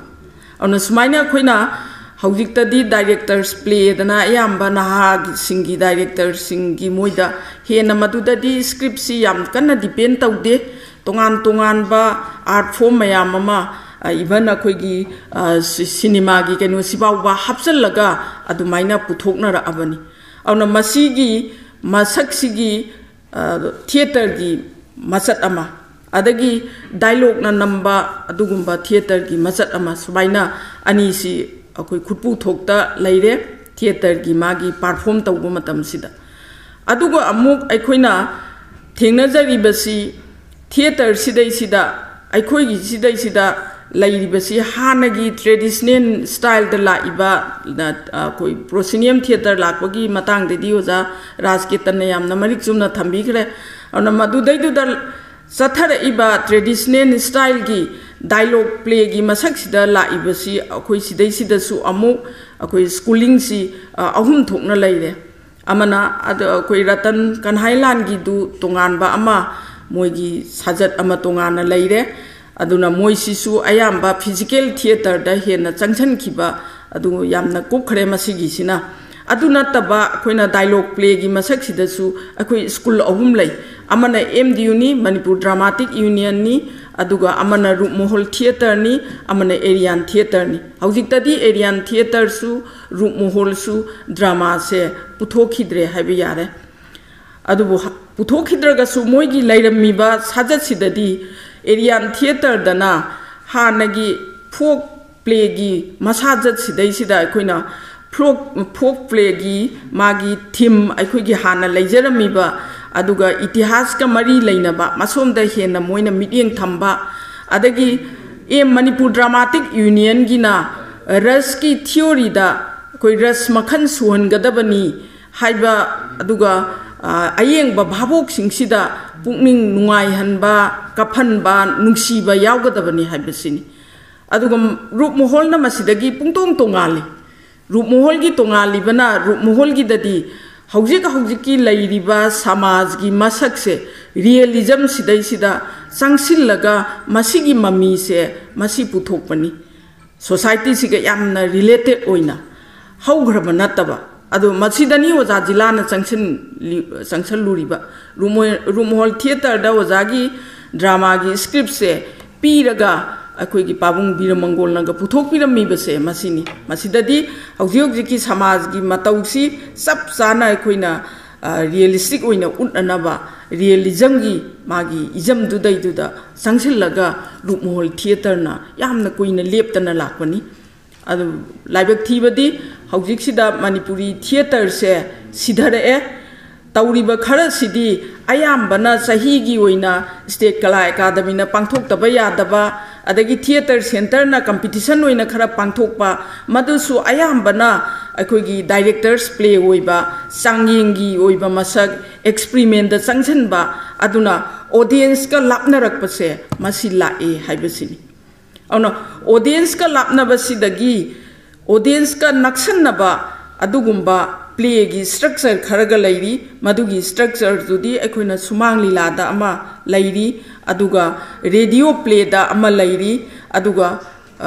ꯑꯗꯨꯅ ꯁꯨꯃꯥꯏꯅ ꯑꯩꯈꯣꯏꯅ ꯍꯧꯖꯤꯛꯇꯗꯤ ꯗꯥꯏꯔꯦꯛꯇꯔꯁ ꯄ꯭ꯂꯦꯗꯅ ꯑꯌꯥꯝꯕ ꯅꯍꯥꯁꯤꯡꯒꯤ ꯗꯥꯏꯔꯦꯛꯇꯔꯁꯤꯡꯒꯤ ꯃꯣꯏꯗ ꯍꯦꯟꯅ ꯃꯗꯨꯗꯗꯤ ꯁ꯭ꯀ꯭ꯔꯤꯞꯁꯤ ꯌꯥꯝ ꯀꯟꯅ ꯗꯤꯄꯦꯟ ꯇꯧꯗꯦ꯫ ꯇꯣꯉꯥꯟ ꯇꯣꯉꯥꯟꯕ ꯑꯥꯔꯠ ꯐꯣꯝ ꯃꯌꯥꯝ ꯑꯃ, ꯑ, ꯏꯚꯟ ꯑꯩꯈꯣꯏꯒꯤ, ꯑ, ꯁꯤ-, ꯁꯤꯅꯦꯃꯥꯒꯤ ꯀꯩꯅꯣꯁꯤꯐꯥꯎꯕ ꯍꯥꯞꯆꯤꯜꯂꯒ ꯑꯗꯨꯃꯥꯏꯅ ꯄꯨꯊꯣꯛꯅꯔꯛꯑꯕꯅꯤ꯫ ꯑꯗꯨꯅ ꯃꯁꯤꯒꯤ ꯃꯁꯛꯁꯤꯒꯤ, ꯑ, ꯊꯤꯌꯦꯇꯔꯒꯤ ꯃꯆꯠ ꯑꯃ, ꯑꯗꯒꯤ ꯗꯥꯏꯂꯣꯒꯅ ꯅꯝꯕ ꯑꯗꯨꯒꯨꯝꯕ ꯊꯤꯌꯦꯇꯔꯒꯤ ꯃꯆꯠ ꯑꯃ, ꯁꯨꯃꯥꯏꯅ ꯑꯅꯤꯁꯤ ꯑꯩꯈꯣꯏ ꯈꯨꯠꯄꯨ ꯊꯣꯛꯇ ꯂꯩꯔꯦ ꯊꯤꯌꯦꯇꯔꯒꯤ ꯃꯥꯒꯤ ꯄꯥꯔꯐꯣꯝ ꯇꯧꯕ ꯃꯇꯝꯁꯤꯗ꯫ ꯑꯗꯨꯒ ꯑꯃꯨꯛ ꯑꯩꯈꯣꯏꯅ ꯊꯦꯡꯅꯖꯔꯤꯕꯁꯤ ꯊꯤꯌꯦꯇꯔꯁꯤꯗꯩꯁꯤꯗ, ꯑꯩꯈꯣꯏꯒꯤ ꯁꯤꯗꯩꯁꯤꯗ ꯂꯩꯔꯤꯕꯁꯤ ꯍꯥꯟꯅꯒꯤ ꯇ꯭ꯔꯦꯗꯤꯁꯅꯦꯜ ꯁ꯭ꯇꯥꯏꯜꯗ ꯂꯥꯛꯏꯕ, ꯑ, ꯑꯩꯈꯣꯏ ꯄ꯭ꯔꯣꯁꯤꯅꯤꯌꯝ ꯊꯤꯌꯦꯇꯔ ꯂꯥꯛꯄꯒꯤ ꯃꯇꯥꯡꯗꯗꯤ ꯑꯣꯖꯥ ꯔꯥꯖꯀꯦꯇꯟꯅ ꯌꯥꯝꯅ ꯃꯔꯤꯛ ꯆꯨꯝꯅ ꯊꯝꯕꯤꯈ꯭ꯔꯦ꯫ ꯑꯗꯨꯅ ꯃꯗꯨꯗꯩꯗꯨꯗ ꯆꯠꯊꯔꯛꯏꯕ ꯇ꯭ꯔꯦꯗꯤꯁꯅꯦꯜ ꯁ꯭ꯇꯥꯏꯜꯒꯤ ꯗꯥꯏꯂꯣꯒ ꯄ꯭ꯂꯦꯒꯤ ꯃꯁꯛꯁꯤꯗ ꯂꯥꯛꯏꯕꯁꯤ ꯑꯩꯈꯣꯏ ꯁꯤꯗꯩꯁꯤꯗꯁꯨ ꯑꯃꯨꯛ ꯑꯩꯈꯣꯏ ꯁ꯭ꯀꯨꯂꯤꯡꯁꯤ, ꯑ, ꯑꯍꯨꯝ ꯊꯣꯛꯅ ꯂꯩꯔꯦ꯫ ꯑꯃꯅ ꯑꯗ ꯑꯩꯈꯣꯏ ꯔꯇꯟ ꯀꯟꯍꯥꯏꯂꯥꯟꯒꯤꯗꯨ ꯇꯣꯉꯥꯟꯕ ꯑꯃ, ꯃꯣꯏꯒꯤ ꯁꯥꯖꯠ ꯑꯃ ꯇꯣꯉꯥꯟꯅ ꯂꯩꯔꯦ꯫ ꯑꯗꯨꯅ ꯃꯣꯏꯁꯤꯁꯨ ꯑꯌꯥꯝꯕ physical theatreꯗ ꯍꯦꯟꯅ ꯆꯪꯁꯤꯟꯈꯤꯕ ꯑꯗꯨ ꯌꯥꯝꯅ ꯀꯨꯞꯈ꯭ꯔꯦ ꯃꯁꯤꯒꯤꯁꯤꯅ꯫ ꯑꯗꯨ ꯅꯠꯇꯕ ꯑꯩꯈꯣꯏꯅ dialogue playꯒꯤ ꯃꯁꯛꯁꯤꯗꯁꯨ ꯑꯩꯈꯣꯏ ꯁ꯭ꯀꯨꯜ ꯑꯍꯨꯝ ꯂꯩ꯫ ꯑꯃꯅ M D Uꯅꯤ, Manipur Dramatic Unionꯅꯤ, ꯑꯗꯨꯒ ꯑꯃꯅ ꯔꯨꯞꯃꯣꯍꯣꯜ Theatreꯅꯤ, ꯑꯃꯅ Aryan Theatreꯅꯤ꯫ ꯍꯧꯖꯤꯛꯇꯗꯤ Aryan Theatreꯁꯨ ꯔꯨꯞꯃꯣꯍꯣꯜꯁꯨ dramaꯁꯦ ꯄꯨꯊꯣꯛꯈꯤꯗ꯭ꯔꯦ ꯍꯥꯏꯕ ꯌꯥꯔꯦ꯫ ꯑꯗꯨꯕꯨ ꯍ-, ꯄꯨꯊꯣꯛꯈꯤꯗ꯭ꯔꯒꯁꯨ ꯃꯣꯏꯒꯤ ꯂꯩꯔꯝꯃꯤꯕ ꯁꯥꯖꯠꯁꯤꯗꯗꯤ Aryan Theatreꯗꯅ ꯍꯥꯟꯅꯒꯤ folk playꯒꯤ ꯃꯁꯥꯖꯠꯁꯤꯗꯩꯁꯤꯗ ꯑꯩꯈꯣꯏꯅ folk, folk playꯒꯤ ꯃꯥꯒꯤ theme, ꯑꯩꯈꯣꯏꯒꯤ ꯍꯥꯟꯅ ꯂꯩꯖꯔꯝꯃꯤꯕ ꯑꯗꯨꯒ ꯏꯇꯤꯍꯥꯁꯀ ꯃꯔꯤ ꯂꯩꯅꯕ ꯃꯁꯣꯝꯗ ꯍꯦꯟꯅ ꯃꯣꯏꯅ ꯃꯤꯠꯌꯦꯡ ꯊꯝꯕ, ꯑꯗꯒꯤ M Manipur Dramatic Unionꯒꯤꯅ ꯔꯁꯀꯤ theoryꯗ ꯑꯩꯈꯣꯏ ꯔꯁ ꯃꯈꯜ ꯁꯨꯍꯟꯒꯗꯕꯅꯤ ꯍꯥꯏꯕ, ꯑꯗꯨꯒ, ꯑ, ꯑꯌꯦꯡꯕ ꯚꯥꯕꯣꯛꯁꯤꯡꯁꯤꯗ ꯄꯨꯛꯅꯤꯡ ꯅꯨꯡꯉꯥꯏꯍꯟꯕ, ꯀꯞꯍꯟꯕ, ꯅꯨꯡꯁꯤꯕ ꯌꯥꯎꯒꯗꯕꯅꯤ ꯍꯥꯏꯕꯁꯤꯅꯤ꯫ ꯑꯗꯨꯒ ꯔꯨꯞꯃꯣꯍꯣꯜꯅ ꯃꯁꯤꯗꯒꯤ ꯄꯨꯡꯇꯣꯡ ꯇꯣꯉꯥꯜꯂꯤ꯫ ꯔꯨꯞꯃꯣꯍꯣꯜꯒꯤ ꯇꯣꯉꯥꯜꯂꯤꯕꯅ, ꯔꯨꯞꯃꯣꯍꯣꯜꯒꯤꯗꯗꯤ ꯍꯧꯖꯤꯛ ꯍꯧꯖꯤꯛꯀꯤ ꯂꯩꯔꯤꯕ ꯁꯃꯥꯖꯒꯤ ꯃꯁꯛꯁꯦ realism ꯁꯤꯗꯩꯁꯤꯗ ꯆꯪꯁꯤꯜꯂꯒ ꯃꯁꯤꯒꯤ ꯃꯃꯤꯁꯦ ꯃꯁꯤ ꯄꯨꯊꯣꯛꯄꯅꯤ꯫ Societyꯁꯤꯒ ꯌꯥꯝꯅ related ꯑꯣꯏꯅ ꯍꯧꯈ꯭ꯔꯕ ꯅꯠꯇꯕ꯫ ꯑꯗꯣ ꯃꯁꯤꯗꯅꯤ ꯑꯣꯖꯥ ꯖꯤꯂꯥꯅ ꯆꯪꯁꯤꯜꯂꯤ-, ꯆꯪꯁꯤꯜꯂꯨꯔꯤꯕ꯫ ꯔꯨꯃꯣ-, ꯔꯨꯃꯣꯍꯣꯜ Theatreꯗ ꯑꯣꯖꯥꯒꯤ dramaꯒꯤ scriptꯁꯦ ꯄꯤꯔꯒ ꯑꯩꯈꯣꯏꯒꯤ ꯄꯥꯕꯨꯡ ꯕꯤꯔꯃꯪꯒꯣꯜꯅꯒ ꯄꯨꯊꯣꯛꯄꯤꯔꯝꯃꯤꯕꯁꯦ ꯃꯁꯤꯅꯤ꯫ ꯃꯁꯤꯗꯗꯤ ꯍꯧꯖꯤꯛ ꯍꯧꯖꯤꯛꯀꯤ ꯁꯃꯥꯖꯒꯤ ꯃꯇꯧꯁꯤ ꯆꯞ ꯆꯥꯅ ꯑꯩꯈꯣꯏꯅ, ꯑ, realistic ꯑꯣꯏꯅ ꯎꯠꯅꯅꯕ realismꯒꯤ ꯃꯥꯒꯤ ꯏꯖꯝꯗꯨꯗꯩꯗꯨꯗ ꯆꯪꯁꯤꯜꯂꯒ ꯔꯨꯞꯃꯣꯍꯣꯜ Theatreꯅ ꯌꯥꯝꯅ ꯀꯨꯏꯅ ꯂꯦꯞꯇꯅ ꯂꯥꯛꯄꯅꯤ꯫ ꯑꯗꯨ ꯂꯥꯏꯕꯛ ꯊꯤꯕꯗꯤ ꯍꯧꯖꯤꯛꯁꯤꯗ ꯃꯅꯤꯄꯨꯔꯤ theatreꯁꯦ ꯁꯤꯊꯔꯛꯑꯦ꯫ ꯇꯧꯔꯤꯕ ꯈꯔꯁꯤꯗꯤ ꯑꯌꯥꯝꯕꯅ ꯆꯍꯤꯒꯤ ꯑꯣꯏꯅ State Kala Academyꯅ ꯄꯥꯡꯊꯣꯛꯇꯕ ꯌꯥꯗꯕ, ꯑꯗꯒꯤ theatre centreꯅ competition ꯑꯣꯏꯅ ꯈꯔ ꯄꯥꯡꯊꯣꯛꯄ, ꯃꯗꯨꯁꯨ ꯑꯌꯥꯝꯕꯅ ꯑꯩꯈꯣꯏꯒꯤ directors play ꯑꯣꯏꯕ, ꯆꯥꯡꯌꯦꯡꯒꯤ ꯑꯣꯏꯕ ꯃꯁꯛ, experimentꯇ ꯆꯪꯁꯤꯟꯕ, ꯑꯗꯨꯅ audienceꯀ ꯂꯥꯞꯅꯔꯛꯄꯁꯦ ꯃꯁꯤ ꯂꯥꯛꯑꯦ ꯍꯥꯏꯕꯁꯤꯅꯤ꯫ ꯑꯗꯨꯅ audienceꯀ ꯂꯥꯞꯅꯕꯁꯤꯗꯒꯤ audienceꯀ ꯅꯛꯁꯟꯅꯕ ꯑꯗꯨꯒꯨꯝꯕ ꯄ꯭ꯂꯦꯒꯤ ꯁ꯭ꯇ꯭ꯔꯛꯆꯔ ꯈꯔꯒ ꯂꯩꯔꯤ꯫ ꯃꯗꯨꯒꯤ ꯁ꯭ꯇ꯭ꯔꯛꯆꯔꯗꯨꯗꯤ ꯑꯩꯈꯣꯏꯅ ꯁꯨꯃꯥꯡ ꯂꯤꯂꯥꯗ ꯑꯃ ꯂꯩꯔꯤ, ꯑꯗꯨꯒ ꯔꯦꯗꯤꯑꯣ ꯄ꯭ꯂꯦꯗ ꯑꯃ ꯂꯩꯔꯤ, ꯑꯗꯨꯒ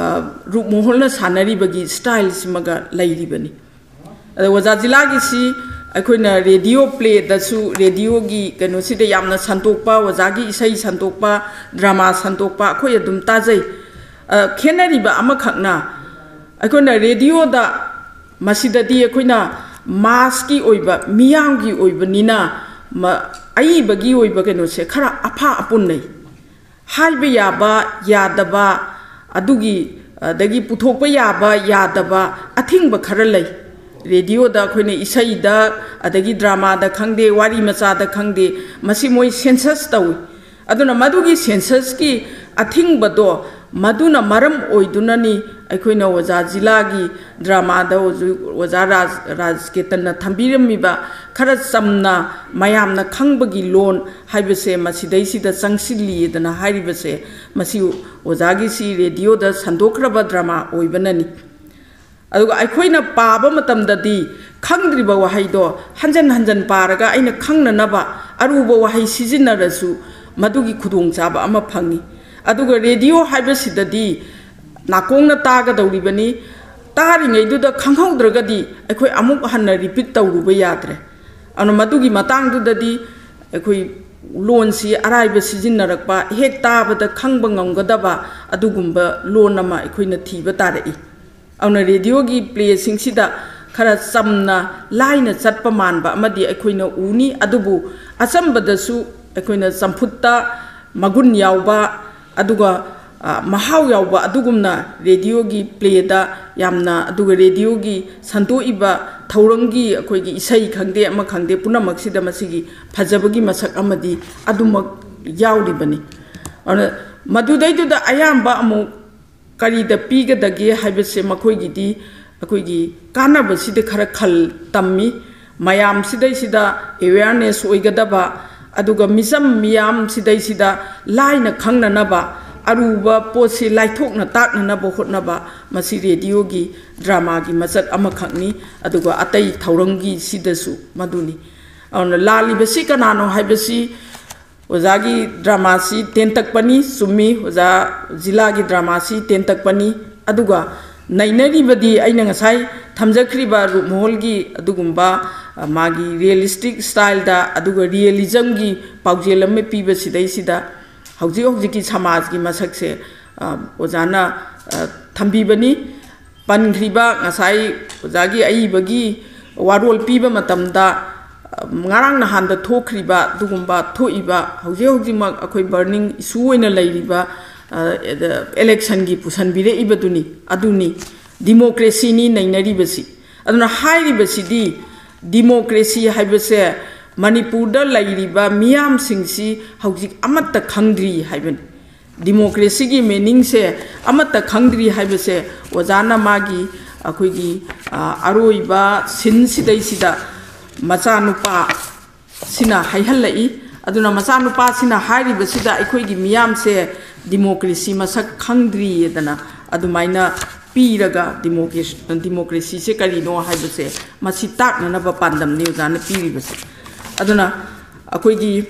ꯔꯨꯞꯃꯣꯍꯣꯟꯅ ꯁꯥꯟꯅꯔꯤꯕꯒꯤ ꯁ꯭ꯇꯥꯏꯜꯁꯤꯃꯒ ꯂꯩꯔꯤꯕꯅꯤ꯫ ꯑꯗ ꯑꯣꯖꯥ ꯖꯤꯂꯥꯒꯤꯁꯤ ꯑꯩꯈꯣꯏꯅ ꯔꯦꯗꯤꯑꯣ ꯄ꯭ꯂꯦꯗꯁꯨ, ꯔꯦꯗꯤꯑꯣꯒꯤ ꯀꯩꯅꯣꯁꯤꯗ ꯌꯥꯝꯅ ꯁꯟꯗꯣꯛꯄ, ꯑꯣꯖꯥꯒꯤ ꯏꯁꯩ ꯁꯟꯗꯣꯛꯄ, ꯗ꯭ꯔꯃꯥ ꯁꯟꯗꯣꯛꯄ ꯑꯩꯈꯣꯏ ꯑꯗꯨꯝ ꯇꯥꯖꯩ꯫ ꯈꯦꯠꯅꯔꯤꯕ ꯑꯃꯈꯛꯅ, ꯑꯩꯈꯣꯏꯅ ꯔꯦꯗꯤꯑꯣꯗ, ꯃꯁꯤꯗꯗꯤ ꯑꯩꯈꯣꯏꯅ ꯃꯥꯁꯀꯤ ꯑꯣꯏꯕ, ꯃꯤꯌꯥꯝꯒꯤ ꯑꯣꯏꯕꯅꯤꯅ, ꯑꯏꯕꯒꯤ ꯑꯣꯏꯕ ꯀꯩꯅꯣꯁꯦ ꯈꯔ ꯑꯐꯥ ꯑꯄꯨꯟꯅꯩ꯫ ꯍꯥꯏꯕ ꯌꯥꯕ ꯌꯥꯗꯕ, ꯑꯗꯨꯒꯤ, ꯑꯗꯒꯤ ꯄꯨꯊꯣꯛꯄ ꯌꯥꯕ ꯌꯥꯗꯕ ꯑꯊꯤꯡꯕ ꯈꯔ ꯂꯩ꯫ ꯔꯦꯗꯤꯑꯣꯗ ꯑꯩꯈꯣꯏꯅ ꯏꯁꯩꯗ, ꯑꯗꯒꯤ ꯗ꯭ꯔꯃꯥꯗ ꯈꯪꯗꯦ, ꯋꯥꯔꯤ ꯃꯆꯥꯗ ꯈꯪꯗꯦ, ꯃꯁꯤ ꯃꯣꯏ ꯁꯦꯟꯁꯁ ꯇꯧꯏ꯫ ꯑꯗꯨꯅ ꯃꯗꯨꯒꯤ ꯁꯦꯟꯁꯁꯀꯤ ꯑꯊꯤꯡꯕꯗꯣ, ꯃꯗꯨꯅ ꯃꯔꯝ ꯑꯣꯏꯗꯨꯅꯅꯤ ꯑꯩꯈꯣꯏꯅ ꯑꯣꯖꯥ ꯖꯤꯂꯥꯒꯤ ꯗ꯭ꯔꯃꯥꯗ ꯍꯧꯖꯤꯛ ꯑꯣꯖꯥ ꯔꯥꯖ, ꯔꯥꯖꯀꯦꯇꯟꯅ ꯊꯝꯕꯤꯔꯝꯃꯤꯕ ꯈꯔ ꯆꯝꯅ ꯃꯌꯥꯝꯅ ꯈꯪꯕꯒꯤ ꯂꯣꯟ ꯍꯥꯏꯕꯁꯦ ꯃꯁꯤꯗꯩꯁꯤꯗ ꯆꯪꯁꯤꯜꯂꯤꯗꯅ ꯍꯥꯏꯔꯤꯕꯁꯦ, ꯃꯁꯤ ꯑꯣꯖꯥꯒꯤꯁꯤ ꯔꯦꯗꯤꯑꯣꯗ ꯁꯟꯗꯣꯛꯈ꯭ꯔꯕ ꯗ꯭ꯔꯃꯥ ꯑꯣꯏꯕꯅꯅꯤ꯫ ꯑꯗꯨꯒ ꯑꯩꯈꯣꯏꯅ ꯄꯥꯕ ꯃꯇꯝꯗꯗꯤ ꯈꯪꯗ꯭ꯔꯤꯕ ꯋꯥꯍꯩꯗꯣ ꯍꯟꯖꯟ ꯍꯟꯖꯟ ꯄꯥꯔꯒ ꯑꯩꯅ ꯈꯪꯅꯅꯕ ꯑꯔꯨꯕ ꯋꯥꯍꯩ ꯁꯤꯖꯤꯟꯅꯔꯁꯨ ꯃꯗꯨꯒꯤ ꯈꯨꯗꯣꯡꯆꯥꯕ ꯑꯃ ꯐꯪꯉꯤ꯫ ꯑꯗꯨꯒ ꯔꯦꯗꯤꯑꯣ ꯍꯥꯏꯕꯁꯤꯗꯗꯤ ꯅꯥꯀꯣꯡꯅ ꯇꯥꯒꯗꯧꯔꯤꯕꯅꯤ꯫ ꯇꯥꯔꯤꯉꯩꯗꯨꯗ ꯈꯪꯍꯧꯗ꯭ꯔꯒꯗꯤ ꯑꯩꯈꯣꯏ ꯑꯃꯨꯛ ꯍꯟꯅ ꯔꯤꯄꯤꯠ ꯇꯧꯔꯨꯕ ꯌꯥꯗ꯭ꯔꯦ꯫ ꯑꯗꯨꯅ ꯃꯗꯨꯒꯤ ꯃꯇꯥꯡꯗꯨꯗꯗꯤ ꯑꯩꯈꯣꯏ ꯂꯣꯟꯁꯤ ꯑꯔꯥꯏꯕ ꯁꯤꯖꯤꯟꯅꯔꯛꯄ, ꯍꯦꯛ ꯇꯥꯕꯗ ꯈꯪꯕ ꯉꯝꯒꯗꯕ ꯑꯗꯨꯒꯨꯝꯕ ꯂꯣꯟ ꯑꯃ ꯑꯩꯈꯣꯏꯅ ꯊꯤꯕ ꯇꯥꯔꯛꯏ꯫ ꯑꯗꯨꯅ ꯔꯦꯗꯤꯑꯣꯒꯤ ꯄ꯭ꯂꯦꯁꯤꯡꯁꯤꯗ ꯈꯔ ꯆꯝꯅ, ꯂꯥꯏꯅ ꯆꯠꯄ ꯃꯥꯟꯕ ꯑꯃꯗꯤ ꯑꯩꯈꯣꯏꯅ ꯎꯅꯤ, ꯑꯗꯨꯕꯨ ꯑꯆꯝꯕꯗꯁꯨ ꯑꯩꯈꯣꯏꯅ ꯆꯝꯐꯨꯠꯇ ꯃꯒꯨꯟ ꯌꯥꯎꯕ, ꯑꯗꯨꯒ, ꯑ, ꯃꯍꯥꯎ ꯌꯥꯎꯕ ꯑꯗꯨꯒꯨꯝꯅ ꯔꯦꯗꯤꯑꯣꯒꯤ ꯄ꯭ꯂꯦꯗ ꯌꯥꯝꯅ, ꯑꯗꯨꯒ ꯔꯦꯗꯤꯑꯣꯒꯤ ꯁꯟꯗꯣꯛꯏꯕ ꯊꯧꯔꯝꯒꯤ ꯑꯩꯈꯣꯏꯒꯤ ꯏꯁꯩ ꯈꯪꯗꯦ, ꯑꯃ ꯈꯪꯗꯦ, ꯄꯨꯝꯅꯃꯛꯁꯤꯗ ꯃꯁꯤꯒꯤ ꯐꯖꯕꯒꯤ ꯃꯁꯛ ꯑꯃꯗꯤ ꯑꯗꯨꯃꯛ ꯌꯥꯎꯔꯤꯕꯅꯤ꯫ ꯑꯗꯨꯅ ꯃꯗꯨꯗꯩꯗꯨꯗ ꯑꯌꯥꯝꯕ ꯑꯃꯨꯛ ꯀꯔꯤꯗ ꯄꯤꯒꯗꯒꯦ ꯍꯥꯏꯕꯁꯦ ꯃꯈꯣꯏꯒꯤꯗꯤ ꯑꯩꯈꯣꯏꯒꯤ ꯀꯥꯟꯅꯕꯁꯤꯗ ꯈꯔ ꯈꯜ ꯇꯝꯃꯤ꯫ ꯃꯌꯥꯝꯁꯤꯗꯩꯁꯤꯗ ꯑꯦꯋꯦꯌꯔꯅꯦꯁ ꯑꯣꯏꯒꯗꯕ, ꯑꯗꯨꯒ ꯃꯤꯆꯝ ꯃꯤꯌꯥꯝꯁꯤꯗꯩꯁꯤꯗ ꯂꯥꯏꯅ ꯈꯪꯅꯅꯕ, ꯑꯔꯨꯕ ꯄꯣꯠꯁꯤ ꯂꯥꯏꯊꯣꯛꯅ ꯇꯥꯛꯅꯅꯕ ꯍꯣꯠꯅꯕ, ꯃꯁꯤ ꯔꯦꯗꯤꯑꯣꯒꯤ ꯗ꯭ꯔꯃꯥꯒꯤ ꯃꯆꯠ ꯑꯃꯈꯛꯅꯤ꯫ ꯑꯗꯨꯒ ꯑꯇꯩ ꯊꯧꯔꯝꯒꯤꯁꯤꯗꯁꯨ ꯃꯗꯨꯅꯤ꯫ ꯑꯗꯨꯅ ꯂꯥꯜꯂꯤꯕꯁꯤ ꯀꯅꯥꯅꯣ ꯍꯥꯏꯕꯁꯤ ꯑꯣꯖꯥꯒꯤ ꯗ꯭ꯔꯃꯥꯁꯤ ꯇꯦꯟꯇꯛꯄꯅꯤ, ꯆꯨꯝꯃꯤ, ꯑꯣꯖꯥ ꯖꯤꯂꯥꯒꯤ ꯗ꯭ꯔꯃꯥꯁꯤ ꯇꯦꯟꯇꯛꯄꯅꯤ꯫ ꯑꯗꯨꯒ ꯅꯩꯅꯔꯤꯕꯗꯤ ꯑꯩꯅ ꯉꯁꯥꯏ ꯊꯝꯖꯈ꯭ꯔꯤꯕ ꯔꯨꯞꯃꯣꯍꯜꯒꯤ ꯑꯗꯨꯒꯨꯝꯕ, ꯑ, ꯃꯥꯒꯤ ꯔꯤꯌꯦꯂꯤꯁꯇꯤꯛ ꯁ꯭ꯇꯥꯏꯜꯗ, ꯑꯗꯨꯒ ꯔꯤꯌꯦꯂꯤꯖꯝꯒꯤ ꯄꯥꯎꯖꯦꯜ ꯑꯃ ꯄꯤꯕꯁꯤꯗꯩꯁꯤꯗ ꯍꯧꯖꯤꯛ ꯍꯧꯖꯤꯛꯀꯤ ꯁꯃꯥꯖꯀꯤ ꯃꯁꯛꯁꯦ, ꯑ, ꯑꯣꯖꯥꯅ, ꯑ, ꯊꯝꯕꯤꯕꯅꯤ꯫ ꯄꯟꯈ꯭ꯔꯤꯕ ꯉꯁꯥꯏ ꯑꯣꯖꯥꯒꯤ ꯑꯏꯕꯒꯤ ꯋꯥꯔꯣꯜ ꯄꯤꯕ ꯃꯇꯝꯗ, ꯑ, ꯉꯔꯥꯡ ꯅꯍꯥꯟꯗ ꯊꯣꯛꯈ꯭ꯔꯤꯕ ꯑꯗꯨꯒꯨꯝꯕ ꯊꯣꯛꯏꯕ ꯍꯧꯖꯤꯛ ꯍꯧꯖꯤꯛꯃꯛ ꯑꯩꯈꯣꯏ ꯕꯔꯅꯤꯡ ꯏꯁꯨ ꯑꯣꯏꯅ ꯂꯩꯔꯤꯕ, ꯑ, ꯑꯦꯂꯦꯛꯁꯟꯒꯤ ꯄꯨꯁꯟꯕꯤꯔꯛꯏꯕꯗꯨꯅꯤ, ꯑꯗꯨꯅꯤ꯫ ꯗꯤꯃꯣꯀ꯭ꯔꯦꯁꯤꯅꯤ ꯅꯩꯅꯔꯤꯕꯁꯤ꯫ ꯑꯗꯨꯅ ꯍꯥꯏꯔꯤꯕꯁꯤꯗꯤ ꯗꯤꯃꯣꯀ꯭ꯔꯦꯁꯤ ꯍꯥꯏꯕꯁꯦ ꯃꯅꯤꯄꯨꯔꯗ ꯂꯩꯔꯤꯕ ꯃꯤꯌꯥꯝꯁꯤꯡꯁꯤ ꯍꯧꯖꯤꯛ ꯑꯃꯠꯇ ꯈꯪꯗ꯭ꯔꯤ ꯍꯥꯏꯕꯅꯤ꯫ ꯗꯤꯃꯣꯀ꯭ꯔꯦꯁꯤꯒꯤ ꯃꯤꯅꯤꯡꯁꯦ ꯑꯃꯠꯇ ꯈꯪꯗ꯭ꯔꯤ ꯍꯥꯏꯕꯁꯦ ꯑꯣꯖꯥꯅ ꯃꯥꯒꯤ ꯑꯩꯈꯣꯏꯒꯤ, ꯑ, ꯑꯔꯣꯏꯕ ꯁꯤꯟꯁꯤꯗꯩꯁꯤꯗ ꯃꯆꯥꯅꯨꯄꯥ ꯁꯤꯅ ꯍꯥꯏꯍꯜꯂꯛꯏ꯫ ꯑꯗꯨꯅ ꯃꯆꯥꯅꯨꯄꯥꯁꯤꯅ ꯍꯥꯏꯔꯤꯕꯁꯤꯗ ꯑꯩꯈꯣꯏꯒꯤ ꯃꯤꯌꯥꯝꯁꯦ ꯗꯤꯃꯣꯀ꯭ꯔꯦꯁꯤ ꯃꯁꯛ ꯈꯪꯗ꯭ꯔꯤꯗꯅ ꯑꯗꯨꯃꯥꯏꯅ ꯄꯤꯔꯒ ꯗꯤꯃꯣꯀ꯭ꯔꯦꯁ-, ꯗꯤꯃꯣꯀ꯭ꯔꯦꯁꯤꯁꯦ ꯀꯔꯤꯅꯣ ꯍꯥꯏꯕꯁꯦ ꯃꯁꯤ ꯇꯥꯛꯅꯅꯕ ꯄꯥꯟꯗꯝꯅꯤ ꯑꯣꯖꯥꯅ ꯄꯤꯔꯤꯕꯁꯦ꯫ ꯑꯗꯨꯅ ꯑꯩꯈꯣꯏꯒꯤ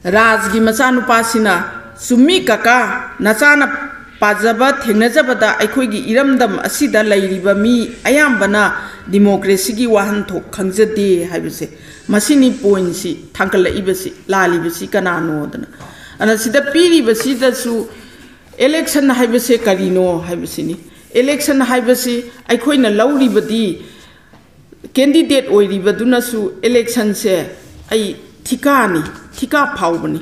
ꯔꯥꯖꯒꯤ ꯃꯆꯥꯅꯨꯄꯥꯁꯤꯅ, "ꯆꯨꯝꯃꯤ ꯀꯀꯥ, ꯅꯆꯥꯅ ꯄꯥꯖꯕ ꯊꯦꯡꯅꯖꯕꯗ ꯑꯩꯈꯣꯏꯒꯤ ꯏꯔꯝꯗꯝ ꯑꯁꯤꯗ ꯂꯩꯔꯤꯕ ꯃꯤ ꯑꯌꯥꯝꯕꯅ ꯗꯤꯃꯣꯀ꯭ꯔꯦꯁꯤꯒꯤ ꯋꯥꯍꯟꯊꯣꯛ ꯈꯪꯖꯗꯦ ꯍꯥꯏꯕꯁꯦ ꯃꯁꯤꯅꯤ ꯄꯣꯏꯟꯁꯤ ꯊꯥꯡꯒꯠꯂꯛꯏꯕꯁꯤ, ꯂꯥꯜꯂꯤꯕꯁꯤ ꯀꯅꯥꯅꯣꯗꯅ"꯫ ꯑꯗꯨꯅ ꯁꯤꯗ ꯄꯤꯔꯤꯕꯁꯤꯗꯁꯨ ꯏꯂꯦꯛꯁꯟ ꯍꯥꯏꯕꯁꯦ ꯀꯔꯤꯅꯣ ꯍꯥꯏꯕꯁꯤꯅꯤ꯫ ꯏꯂꯦꯛꯁꯟ ꯍꯥꯏꯕꯁꯤ ꯑꯩꯈꯣꯏꯅ ꯂꯧꯔꯤꯕꯗꯤ ꯀꯦꯟꯗꯤꯗꯦꯠ ꯑꯣꯏꯔꯤꯕꯗꯨꯅꯁꯨ ꯏꯂꯦꯛꯁꯟꯁꯦ ꯑꯩ ꯊꯤꯀꯥꯅꯤ, ꯊꯤꯀꯥ ꯐꯥꯎꯕꯅꯤ,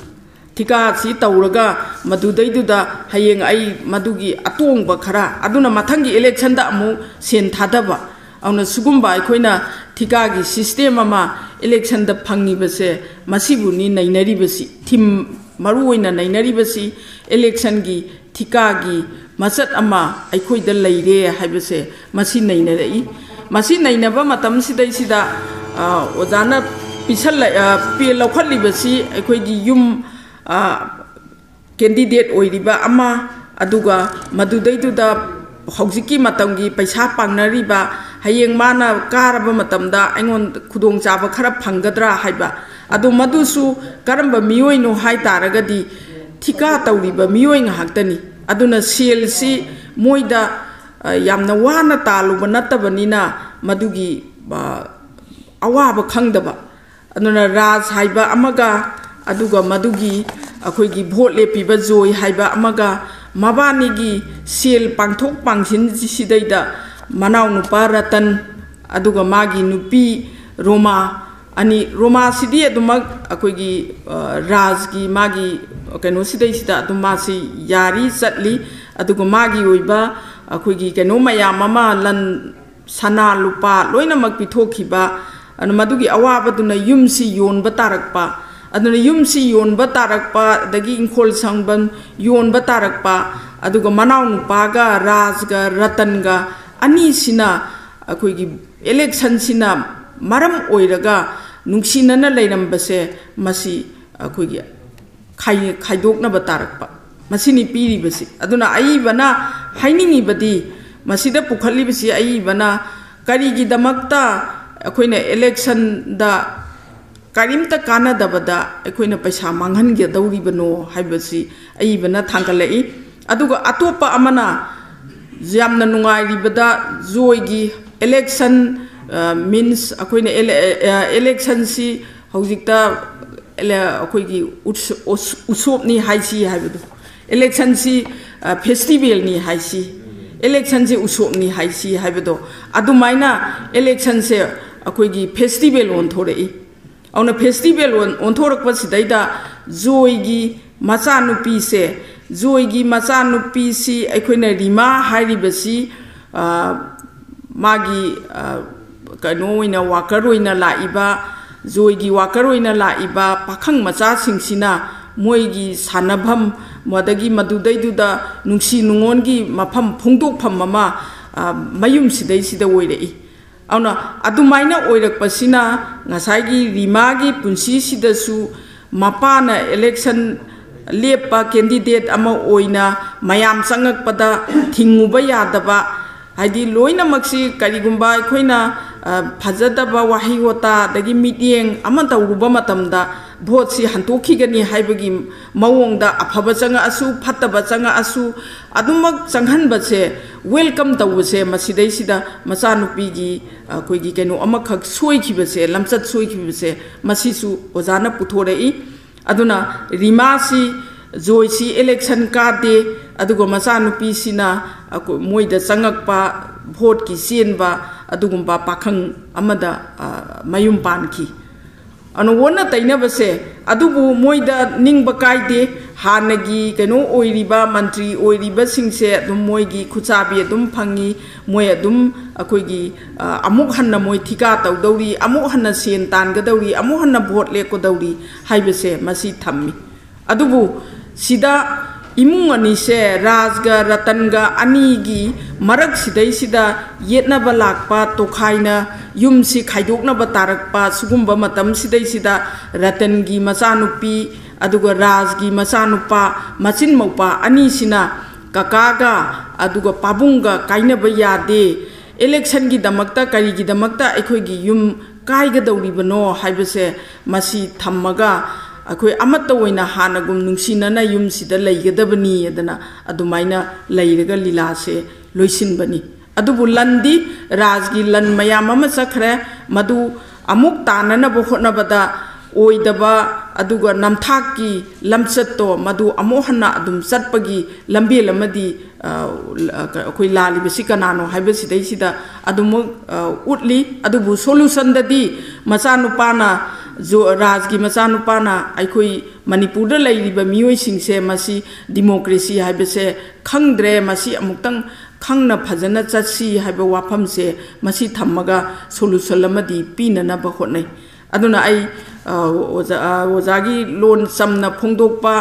ꯊꯤꯀꯥꯁꯤ ꯇꯧꯔꯒ ꯃꯗꯨꯗꯩꯗꯨꯗ ꯍꯌꯦꯡ ꯑꯩ ꯃꯗꯨꯒꯤ ꯑꯇꯣꯡꯕ ꯈꯔ ꯑꯗꯨꯅ ꯃꯊꯪꯒꯤ ꯏꯂꯦꯛꯁꯟꯗ ꯑꯃꯨꯛ ꯁꯦꯟ ꯊꯥꯗꯕ꯫ ꯑꯗꯨꯅ ꯁꯤꯒꯨꯝꯕ ꯑꯩꯈꯣꯏꯅ ꯊꯤꯀꯥꯒꯤ ꯁꯤꯁꯇꯦꯝ ꯑꯃ ꯏꯂꯦꯛꯁꯟꯗ ꯐꯪꯉꯤꯕꯁꯦ, ꯃꯁꯤꯕꯨꯅꯤ ꯅꯩꯅꯔꯤꯕꯁꯤ꯫ ꯊꯤꯝ ꯃꯔꯨ ꯑꯣꯏꯅ ꯅꯩꯅꯔꯤꯕꯁꯤ ꯏꯂꯦꯛꯁꯟꯒꯤ ꯊꯤꯀꯥꯒꯤ ꯃꯆꯠ ꯑꯃ ꯑꯩꯈꯣꯏꯗ ꯂꯩꯔꯦ ꯍꯥꯏꯕꯁꯦ ꯃꯁꯤ ꯅꯩꯅꯔꯛꯏ꯫ ꯃꯁꯤ ꯅꯩꯅꯕ ꯃꯇꯝꯁꯤꯗꯩꯁꯤꯗ, ꯑ, ꯑꯣꯖꯥꯅ ꯄꯤꯁꯜꯂ-, ꯑ, ꯄꯤ-, ꯂꯧꯈꯠꯂꯤꯕꯁꯤ ꯑꯩꯈꯣꯏꯒꯤ ꯌꯨꯝ, ꯑ, ꯀꯦꯟꯗꯤꯗꯦꯠ ꯑꯣꯏꯔꯤꯕ ꯑꯃ, ꯑꯗꯨꯒ ꯃꯗꯨꯗꯩꯗꯨꯗ ꯍꯧꯖꯤꯛꯀꯤ ꯃꯇꯝꯒꯤ ꯄꯩꯁꯥ ꯄꯥꯡꯅꯔꯤꯕ, ꯍꯌꯦꯡ ꯃꯥꯅ ꯀꯥꯔꯕ ꯃꯇꯝꯗ ꯑꯩꯉꯣꯟꯗ ꯈꯨꯗꯣꯡꯆꯥꯕ ꯈꯔ ꯐꯪꯒꯗ꯭ꯔꯥ ꯍꯥꯏꯕ꯫ ꯑꯗꯣ ꯃꯗꯨꯁꯨ ꯀꯔꯝꯕ ꯃꯤꯑꯣꯏꯅꯣ ꯍꯥꯏ ꯇꯥꯔꯒꯗꯤ, ꯊꯤꯀꯥ ꯇꯧꯔꯤꯕ ꯃꯤꯑꯣꯏ ꯉꯥꯛꯇꯅꯤ꯫ ꯑꯗꯨꯅ ꯁꯦꯜꯁꯤ ꯃꯣꯏꯗ, ꯑ, ꯌꯥꯝꯅ ꯋꯥꯅ ꯇꯥꯜꯂꯨꯕ ꯅꯠꯇꯕꯅꯤꯅ, ꯃꯗꯨꯒꯤ, ꯑ, ꯑꯋꯥꯕ ꯈꯪꯗꯕ꯫ ꯑꯗꯨꯅ ꯔꯥꯖ ꯍꯥꯏꯕ ꯑꯃꯒ, ꯑꯗꯨꯒ ꯃꯗꯨꯒꯤ ꯑꯩꯈꯣꯏꯒꯤ ꯚꯣꯠ ꯂꯦꯞꯄꯤꯕ ꯖꯣꯏ ꯍꯥꯏꯕ ꯑꯃꯒ, ꯃꯕꯥꯅꯤꯒꯤ ꯁꯦꯜ ꯄꯥꯡꯊꯣꯛ ꯄꯥꯡꯁꯤꯟꯁꯤꯗꯩꯗ ꯃꯅꯥꯎꯅꯨꯄꯥ ꯔꯇꯟ, ꯑꯗꯨꯒ ꯃꯥꯒꯤ ꯅꯨꯄꯤ ꯔꯣꯃꯥ, ꯑꯅꯤ, ꯔꯣꯃꯥꯁꯤꯗꯤ ꯑꯗꯨꯃꯛ ꯑꯩꯈꯣꯏꯒꯤ, ꯑ, ꯔꯥꯖꯒꯤ ꯃꯥꯒꯤ ꯀꯩꯅꯣꯁꯤꯗꯩꯁꯤꯗ ꯑꯗꯨꯝ ꯃꯥꯁꯤ ꯌꯥꯔꯤ ꯆꯠꯂꯤ꯫ ꯑꯗꯨꯒ ꯃꯥꯒꯤ ꯑꯣꯏꯕ ꯑꯩꯈꯣꯏꯒꯤ ꯀꯩꯅꯣ ꯃꯌꯥꯝ ꯑꯃ, ꯂꯟ ꯁꯅꯥ ꯂꯨꯄꯥ ꯂꯣꯏꯅꯃꯛ ꯄꯤꯊꯣꯛꯈꯤꯕ, ꯑꯗꯨꯅ ꯃꯗꯨꯒꯤ ꯑꯋꯥꯕꯗꯨꯅ ꯌꯨꯝꯁꯤ ꯌꯣꯟꯕ ꯇꯥꯔꯛꯄ꯫ ꯑꯗꯨꯅ ꯌꯨꯝꯁꯤ ꯌꯣꯟꯕ ꯇꯥꯔꯛꯄ, ꯑꯗꯒꯤ ꯏꯪꯈꯣꯜ ꯁꯪꯕꯟ ꯌꯣꯟꯕ ꯇꯥꯔꯛꯄ, ꯑꯗꯨꯒ ꯃꯅꯥꯎꯅꯨꯄꯥꯒ ꯔꯥꯖꯒ ꯔꯇꯟꯒ ꯑꯅꯤꯁꯤꯅ ꯑꯩꯈꯣꯏꯒꯤ ꯏꯂꯦꯛꯁꯟꯁꯤꯅ ꯃꯔꯝ ꯑꯣꯏꯔꯒ ꯅꯨꯡꯁꯤꯅꯅ ꯂꯩꯔꯝꯕꯁꯦ, ꯃꯁꯤ ꯑꯩꯈꯣꯏꯒꯤ ꯈꯥꯏ-, ꯈꯥꯏꯗꯣꯛꯅꯕ ꯇꯥꯔꯛꯄ, ꯃꯁꯤꯅꯤ ꯄꯤꯔꯤꯕꯁꯤ꯫ ꯑꯗꯨꯅ ꯑꯏꯕꯅ ꯍꯥꯏꯅꯤꯡꯉꯤꯕꯗꯤ, ꯃꯁꯤꯗ ꯄꯨꯈꯠꯂꯤꯕꯁꯤ, ꯑꯏꯕꯅ ꯀꯔꯤꯒꯤꯗꯃꯛꯇ ꯑꯩꯈꯣꯏꯅ ꯏꯂꯦꯛꯁꯟꯗ ꯀꯔꯤꯝꯇ ꯀꯥꯟꯅꯗꯕꯗ ꯑꯩꯈꯣꯏꯅ ꯄꯩꯁꯥ ꯃꯥꯡꯍꯟꯒꯗꯧꯔꯤꯕꯅꯣ ꯍꯥꯏꯕꯁꯤ ꯑꯏꯕꯅ ꯊꯥꯡꯒꯠꯂꯛꯏ꯫ ꯑꯗꯨꯒ ꯑꯇꯣꯞꯄ ꯑꯃꯅ ꯌꯥꯝꯅ ꯅꯨꯡꯉꯥꯏꯔꯤꯕꯗ, ꯖꯣꯏꯒꯤ ꯏꯂꯦꯛꯁꯟ, ꯑ, ꯃꯤꯟꯁ ꯑꯩꯈꯣꯏꯅ ꯏꯂꯦ-, ꯑ, ꯏꯂꯦꯛꯁꯟꯁꯤ ꯍꯧꯖꯤꯛꯇ ꯏꯂꯦ-, ꯑꯩꯈꯣꯏꯒꯤ ꯎꯠꯁ-, ꯎꯁ-, ꯎꯁꯣꯞꯅꯤ ꯍꯥꯏꯁꯤ ꯍꯥꯏꯕꯗꯣ, ꯏꯂꯦꯛꯁꯟꯁꯤ, ꯑ, ꯐꯦꯁꯇꯤꯚꯦꯜꯅꯤ ꯍꯥꯏꯁꯤ, ꯏꯂꯦꯛꯁꯟꯁꯤ ꯎꯁꯣꯞꯅꯤ ꯍꯥꯏꯁꯤ ꯍꯥꯏꯕꯗꯣ, ꯑꯗꯨꯃꯥꯏꯅ ꯏꯂꯦꯛꯁꯟꯁꯦ ꯑꯩꯈꯣꯏꯒꯤ ꯐꯦꯁꯇꯤꯚꯦꯜ ꯑꯣꯟꯊꯣꯔꯛꯏ꯫ ꯑꯗꯨꯅ ꯐꯦꯁꯇꯤꯚꯦꯜ ꯑꯣꯟ-, ꯑꯣꯟꯊꯣꯔꯛꯄꯁꯤꯗꯩꯗ ꯖꯣꯏꯒꯤ ꯃꯆꯥꯅꯨꯄꯤꯁꯦ, ꯖꯣꯏꯒꯤ ꯃꯆꯥꯅꯨꯄꯤꯁꯤ ꯑꯩꯈꯣꯏꯅ ꯔꯤꯃꯥ ꯍꯥꯏꯔꯤꯕꯁꯤ, ꯑ, ꯃꯥꯒꯤ, ꯑ, ꯀꯩꯅꯣ ꯑꯣꯏꯅ, ꯋꯥꯀꯔ ꯑꯣꯏꯅ ꯂꯥꯛꯏꯕ, ꯖꯣꯏꯒꯤ ꯋꯥꯀꯔ ꯑꯣꯏꯅ ꯂꯥꯛꯏꯕ ꯄꯥꯈꯪ ꯃꯆꯥꯁꯤꯡꯁꯤꯅ ꯃꯣꯏꯒꯤ ꯁꯥꯟꯅꯐꯝ, ꯑꯗꯒꯤ ꯃꯗꯨꯗꯩꯗꯨꯗ ꯅꯨꯡꯁꯤ ꯅꯨꯡꯉꯣꯟꯒꯤ ꯃꯐꯝ ꯐꯣꯡꯗꯣꯛꯐꯝ ꯑꯃ, ꯑ, ꯃꯌꯨꯝꯁꯤꯗꯩꯁꯤꯗ ꯑꯣꯏꯔꯛꯏ꯫ ꯑꯗꯨꯅ ꯑꯗꯨꯃꯥꯏꯅ ꯑꯣꯏꯔꯛꯄꯁꯤꯅ ꯉꯁꯥꯏꯒꯤ ꯔꯤꯃꯥꯒꯤ ꯄꯨꯟꯁꯤꯁꯤꯗꯁꯨ ꯃꯄꯥꯅ ꯏꯂꯦꯛꯁꯟ ꯂꯦꯞꯄ ꯀꯦꯟꯗꯤꯗꯦꯠ ꯑꯃ ꯑꯣꯏꯅ ꯃꯌꯥꯝ ꯆꯪꯉꯛꯄꯗ ꯊꯤꯡꯉꯨꯕ ꯌꯥꯗꯕ, ꯍꯥꯏꯗꯤ ꯂꯣꯏꯅꯃꯛꯁꯤ ꯀꯔꯤꯒꯨꯝꯕ ꯑꯩꯈꯣꯏꯅ, ꯑ, ꯐꯖꯗꯕ ꯋꯥꯍꯩ ꯋꯥꯇꯥ ꯑꯗꯒꯤ ꯃꯤꯠꯌꯦꯡ ꯑꯃ ꯇꯧꯔꯨꯕ ꯃꯇꯝꯗ ꯚꯣꯠꯁꯤ ꯍꯟꯇꯣꯛꯈꯤꯒꯅꯤ ꯍꯥꯏꯕꯒꯤ ꯃꯑꯣꯡꯗ, ꯑꯐꯕ ꯆꯪꯉꯛꯑꯁꯨ ꯐꯠꯇꯕ ꯆꯪꯉꯛꯑꯁꯨ ꯑꯗꯨꯃꯛ ꯆꯪꯍꯟꯕꯁꯦ ꯋꯦꯜꯀꯝ ꯇꯧꯕꯁꯦ, ꯃꯁꯤꯗꯩꯁꯤꯗ ꯃꯆꯥꯅꯨꯄꯤꯒꯤ ꯑꯩꯈꯣꯏꯒꯤ ꯀꯩꯅꯣ ꯑꯃꯈꯛ ꯁꯣꯏꯈꯤꯕꯁꯦ, ꯂꯝꯆꯠ ꯁꯣꯏꯈꯤꯕꯁꯦ, ꯃꯁꯤꯁꯨ ꯑꯣꯖꯥꯅ ꯄꯨꯊꯣꯔꯛꯏ꯫ ꯑꯗꯨꯅ ꯔꯤꯃꯥꯁꯤ, ꯖꯣꯏꯁꯤ ꯏꯂꯦꯛꯁꯟ ꯀꯥꯗꯦ, ꯑꯗꯨꯒ ꯃꯆꯥꯅꯨꯄꯤꯁꯤꯅ ꯑꯩꯈꯣꯏ ꯃꯣꯏꯗ ꯆꯪꯉꯛꯄ, ꯚꯣꯠꯀꯤ ꯆꯦꯟꯕ ꯑꯗꯨꯒꯨꯝꯕ ꯄꯥꯈꯪ ꯑꯃꯗ, ꯑ, ꯃꯌꯨꯝ ꯄꯥꯟꯈꯤ꯫ ꯑꯗꯨꯅ ꯑꯣꯟꯅ ꯇꯩꯅꯕꯁꯦ, ꯑꯗꯨꯕꯨ ꯃꯣꯏꯗ ꯅꯤꯡꯕ ꯀꯥꯏꯗꯦ꯫ ꯍꯥꯟꯅꯒꯤ ꯀꯩꯅꯣ ꯑꯣꯏꯔꯤꯕ, ꯃꯟꯇ꯭ꯔꯤ ꯑꯣꯏꯔꯤꯕꯁꯤꯡꯁꯦ ꯑꯗꯨꯝ ꯃꯣꯏꯒꯤ ꯈꯨꯠꯆꯥꯕꯤ ꯑꯗꯨꯝ ꯐꯪꯉꯤ꯫ ꯃꯣꯏ ꯑꯗꯨꯝ ꯑꯩꯈꯣꯏꯒꯤ, ꯑ, ꯑꯃꯨꯛ ꯍꯟꯅ ꯃꯣꯏ ꯊꯤꯀꯥ ꯇꯧꯗꯧꯔꯤ, ꯑꯃꯨꯛ ꯍꯟꯅ ꯁꯦꯟ ꯇꯥꯟꯒꯗꯧꯔꯤ, ꯑꯃꯨꯛ ꯍꯟꯅ ꯚꯣꯠ ꯂꯦꯞꯀꯗꯧꯔꯤ ꯍꯥꯏꯕꯁꯦ ꯃꯁꯤ ꯊꯝꯃꯤ꯫ ꯑꯗꯨꯕꯨ ꯁꯤꯗ ꯏꯃꯨꯡ ꯑꯅꯤꯁꯦ, ꯔꯥꯖꯒ ꯔꯇꯟꯒ ꯑꯅꯤꯒꯤ ꯃꯔꯛꯁꯤꯗꯩꯁꯤꯗ ꯌꯦꯠꯅꯕ ꯂꯥꯛꯄ, ꯇꯣꯈꯥꯏꯅ ꯌꯨꯝꯁꯤ ꯈꯥꯏꯗꯣꯛꯅꯕ ꯇꯥꯔꯛꯄ ꯁꯤꯒꯨꯝꯕ ꯃꯇꯝꯁꯤꯗꯩꯁꯤꯗ ꯔꯇꯟꯒꯤ ꯃꯆꯥꯅꯨꯄꯤ ꯑꯗꯨꯒ ꯔꯥꯖꯒꯤ ꯃꯆꯥꯅꯨꯄꯥ, ꯃꯆꯤꯟ ꯃꯧꯄꯥ ꯑꯅꯤꯁꯤꯅ ꯀꯀꯥꯒ ꯑꯗꯨꯒ ꯄꯥꯕꯨꯡꯒ ꯀꯥꯏꯅꯕ ꯌꯥꯗꯦ, ꯏꯂꯦꯛꯁꯟꯒꯤꯗꯃꯛꯇ, ꯀꯔꯤꯒꯤꯗꯃꯛꯇ ꯑꯩꯈꯣꯏꯒꯤ ꯌꯨꯝ ꯀꯥꯏꯒꯗꯧꯔꯤꯕꯅꯣ ꯍꯥꯏꯕꯁꯦ ꯃꯁꯤ ꯊꯝꯃꯒ, ꯑꯩꯈꯣꯏ ꯑꯃꯠꯇ ꯑꯣꯏꯅ ꯍꯥꯟꯅꯒꯨꯝ ꯅꯨꯡꯁꯤꯅꯅ ꯌꯨꯝꯁꯤꯗ ꯂꯩꯒꯗꯕꯅꯤ ꯑꯗꯨꯅ ꯑꯗꯨꯃꯥꯏꯅ ꯂꯩꯔꯒ ꯂꯤꯂꯥꯁꯦ ꯂꯣꯏꯁꯤꯟꯕꯅꯤ꯫ ꯑꯗꯨꯕꯨ ꯂꯟꯗꯤ, ꯔꯥꯖꯒꯤ ꯂꯟ ꯃꯌꯥꯝ ꯑꯃ ꯆꯠꯈ꯭ꯔꯦ, ꯃꯗꯨ ꯑꯃꯨꯛ ꯇꯥꯅꯅꯕ ꯍꯣꯠꯅꯕꯗ ꯑꯣꯏꯗꯕ ꯑꯗꯨꯒ ꯅꯝꯊꯥꯛꯀꯤ ꯂꯝꯆꯠꯇꯣ ꯃꯗꯨ ꯑꯃꯨꯛ ꯍꯟꯅ ꯑꯗꯨꯝ ꯆꯠꯄꯒꯤ ꯂꯝꯕꯦꯜ ꯑꯃꯗꯤ, ꯑ, ꯑꯩꯈꯣꯏ ꯂꯥꯜꯂꯤꯕꯁꯤ ꯀꯅꯥꯅꯣ ꯍꯥꯏꯕꯁꯤꯗꯩꯁꯤꯗ ꯑꯗꯨꯃꯛ, ꯑ, ꯎꯠꯂꯤ꯫ ꯑꯗꯨꯕꯨ ꯁꯣꯂꯨꯁꯟꯗꯗꯤ ꯃꯆꯥꯅꯨꯄꯥꯅ, ꯖꯣ-, ꯔꯥꯖꯒꯤ ꯃꯆꯥꯅꯨꯄꯥꯅ ꯑꯩꯈꯣꯏ ꯃꯅꯤꯄꯨꯔꯗ ꯂꯩꯔꯤꯕ ꯃꯤꯑꯣꯏꯁꯤꯡꯁꯦ ꯃꯁꯤ ꯗꯤꯃꯣꯀ꯭ꯔꯦꯁꯤ ꯍꯥꯏꯕꯁꯦ ꯈꯪꯗ꯭ꯔꯦ, ꯃꯁꯤ ꯑꯃꯨꯛꯇꯪ ꯈꯪꯅ ꯐꯖꯅ ꯆꯠꯁꯤ ꯍꯥꯏꯕ ꯋꯥꯐꯝꯁꯦ ꯃꯁꯤ ꯊꯝꯃꯒ ꯁꯣꯂꯨꯁꯟ ꯑꯃꯗꯤ ꯄꯤꯅꯅꯕ ꯍꯣꯠꯅꯩ꯫ ꯑꯗꯨꯅ ꯑꯩ, ꯑ, ꯑꯣꯖꯥ-, ꯑ, ꯑꯣꯖꯥꯒꯤ ꯂꯣꯟ ꯆꯝꯅ ꯐꯣꯡꯗꯣꯛꯄ,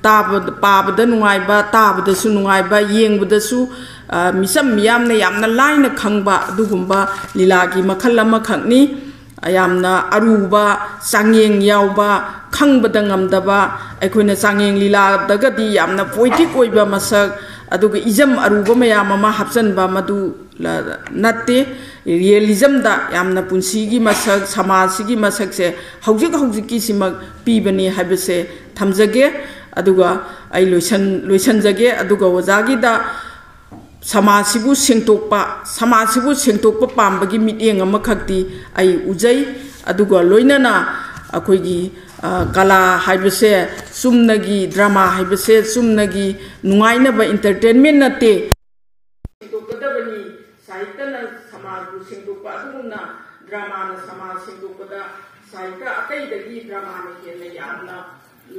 ꯇꯥꯕ-, ꯄꯥꯕꯗ ꯅꯨꯡꯉꯥꯏꯕ, ꯇꯥꯕꯗꯁꯨ ꯅꯨꯡꯉꯥꯏꯕ, ꯌꯦꯡꯕꯗꯁꯨ, ꯑ, ꯃꯤꯆꯝ ꯃꯤꯌꯥꯝꯅ ꯌꯥꯝꯅ ꯂꯥꯏꯅ ꯈꯪꯕ ꯑꯗꯨꯒꯨꯝꯕ ꯂꯤꯂꯥꯒꯤ ꯃꯈꯜ ꯑꯃꯈꯛꯅꯤ꯫ ꯌꯥꯝꯅ ꯑꯔꯨꯕ, ꯆꯥꯡꯌꯦꯡ ꯌꯥꯎꯕ, ꯈꯪꯕꯗ ꯉꯝꯗꯕ, ꯑꯩꯈꯣꯏꯅ ꯆꯥꯡꯌꯦꯡ ꯂꯤꯂꯥꯗꯒꯗꯤ ꯌꯥꯝꯅ ꯄꯣꯏꯇꯤꯛ ꯑꯣꯏꯕ ꯃꯁꯛ, ꯑꯗꯨꯒ ꯏꯖꯝ ꯑꯔꯨꯕ ꯃꯌꯥꯝ ꯑꯃ ꯍꯥꯞꯆꯟꯕ, ꯃꯗꯨ ꯂ-, ꯅꯠꯇꯦ꯫ ꯔꯤꯌꯦꯂꯤꯖꯝꯗ ꯌꯥꯝꯅ ꯄꯨꯟꯁꯤꯒꯤ ꯃꯁꯛ, ꯁꯃꯥꯖꯁꯤꯒꯤ ꯃꯁꯛꯁꯦ ꯍꯧꯖꯤꯛ ꯍꯧꯖꯤꯛꯀꯤꯁꯤꯃꯛ ꯄꯤꯕꯅꯤ ꯍꯥꯏꯕꯁꯦ ꯊꯝꯖꯒꯦ꯫ ꯑꯗꯨꯒ ꯑꯩ ꯂꯣꯏꯁꯟ-, ꯂꯣꯏꯁꯟꯖꯒꯦ꯫ ꯑꯗꯨꯒ ꯑꯣꯖꯥꯒꯤꯗ ꯁꯃꯥꯖꯁꯤꯕꯨ ꯁꯦꯡꯗꯣꯛꯄ, ꯁꯃꯥꯖꯁꯤꯕꯨ ꯁꯦꯡꯗꯣꯛꯄ ꯄꯥꯝꯕꯒꯤ ꯃꯤꯠꯌꯦꯡ ꯑꯃꯈꯛꯇꯤ ꯑꯩ ꯎꯖꯩ꯫ ꯑꯗꯨꯒ ꯂꯣꯏꯅꯅ ꯑꯩꯈꯣꯏꯒꯤ, ꯑ, ꯀꯂꯥ ꯍꯥꯏꯕꯁꯦ ꯆꯨꯝꯅꯒꯤ, ꯗ꯭ꯔꯃꯥ ꯍꯥꯏꯕꯁꯦ ꯆꯨꯝꯅꯒꯤ ꯅꯨꯡꯉꯥꯏꯅꯕ, ꯏꯟꯇꯔꯇꯦꯟꯃꯦꯟ ꯅꯠꯇꯦ꯫ ꯁꯦꯡꯗꯣꯛꯀꯗꯕꯅꯤ, ꯁꯥꯍꯤꯇ꯭ꯌꯅ ꯁꯃꯥꯖꯕꯨ ꯁꯦꯡꯗꯣꯛꯄ ꯑꯗꯨꯒꯨꯝꯅ ꯗ꯭ꯔꯃꯥꯅ ꯁꯃꯥꯖ ꯁꯦꯡꯗꯣꯛꯄꯗ ꯁꯥꯍꯤꯇ꯭ꯌ ꯑꯇꯩꯗꯒꯤ ꯗ꯭ꯔꯃꯥꯅ ꯍꯦꯟꯅ ꯌꯥꯝꯅ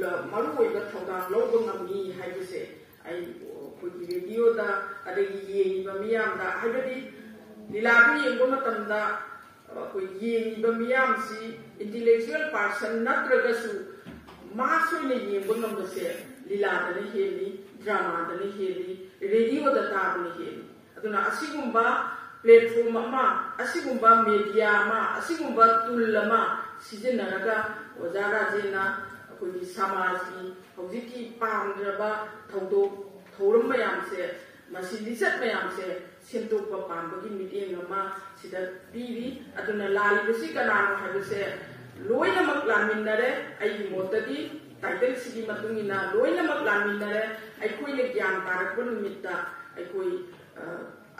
ꯂ-, ꯃꯔꯨꯑꯣꯏꯕ ꯊꯧꯗꯥꯡ ꯂꯧꯕ ꯉꯝꯃꯤ ꯍꯥꯏꯕꯁꯦ ꯑꯩ ꯑꯩꯈꯣꯏꯒꯤ ꯔꯦꯗꯤꯑꯣꯗ, ꯑꯗꯒꯤ ꯌꯦꯡꯉꯤꯕ ꯃꯤꯌꯥꯝꯗ, ꯍꯥꯏꯕꯗꯤ ꯂꯤꯂꯥꯗꯨ ꯌꯦꯡꯕ ꯃꯇꯝꯗ ꯑꯩꯈꯣꯏ ꯌꯦꯡꯉꯤꯕ ꯃꯤꯌꯥꯝꯁꯤ intellectual person ꯅꯠꯇ꯭ꯔꯒꯁꯨ mass ꯑꯣꯏꯅ ꯌꯦꯡꯕ ꯉꯝꯕꯁꯦ ꯂꯤꯂꯥꯗꯅ ꯍꯦꯜꯂꯤ, ꯗ꯭ꯔꯃꯥꯗꯅ ꯍꯦꯜꯂꯤ, ꯔꯦꯗꯤꯑꯣꯗ ꯇꯥꯕꯅ ꯍꯦꯜꯂꯤ꯫ ꯑꯗꯨꯅ ꯑꯁꯤꯒꯨꯝꯕ platform ꯑꯃ, ꯑꯁꯤꯒꯨꯝꯕ media ꯑꯃ, ꯑꯁꯤꯒꯨꯝꯕ tool ꯑꯃ ꯁꯤꯖꯤꯟꯅꯔꯒ ꯑꯣꯖꯥ ꯔꯥꯖꯦꯟꯅ ꯑꯩꯈꯣꯏꯒꯤ ꯁꯃꯥꯖꯀꯤ ꯍꯧꯖꯤꯛꯀꯤ ꯄꯥꯝꯗ꯭ꯔꯕ ꯊꯧꯗꯣꯛ ꯊꯧꯔꯝ ꯃꯌꯥꯝꯁꯦ, ꯃꯁꯤ ꯂꯤꯆꯠ ꯃꯌꯥꯝꯁꯦ ꯁꯦꯝꯗꯣꯛꯄ ꯄꯥꯝꯕꯒꯤ ꯃꯤꯠꯌꯦꯡ ꯑꯃ ꯁꯤꯗ ꯄꯤꯔꯤ꯫ ꯑꯗꯨꯅ ꯂꯥꯜꯂꯤꯕꯁꯤ ꯀꯅꯥꯅꯣ ꯍꯥꯏꯕꯁꯦ ꯂꯣꯏꯅꯃꯛ ꯂꯥꯟꯃꯤꯟꯅꯔꯦ꯫ ꯑꯩꯒꯤ ꯃꯣꯠꯇꯗꯤ title ꯁꯤꯒꯤ ꯃꯇꯨꯡ ꯏꯟꯅ ꯂꯣꯏꯅꯃꯛ ꯂꯥꯟꯃꯤꯟꯅꯔꯦ꯫ ꯑꯩꯈꯣꯏꯅ ꯒ꯭ꯌꯥꯟ ꯇꯥꯔꯛꯄ ꯅꯨꯃꯤꯠꯇ ꯑꯩꯈꯣꯏ, ꯑ,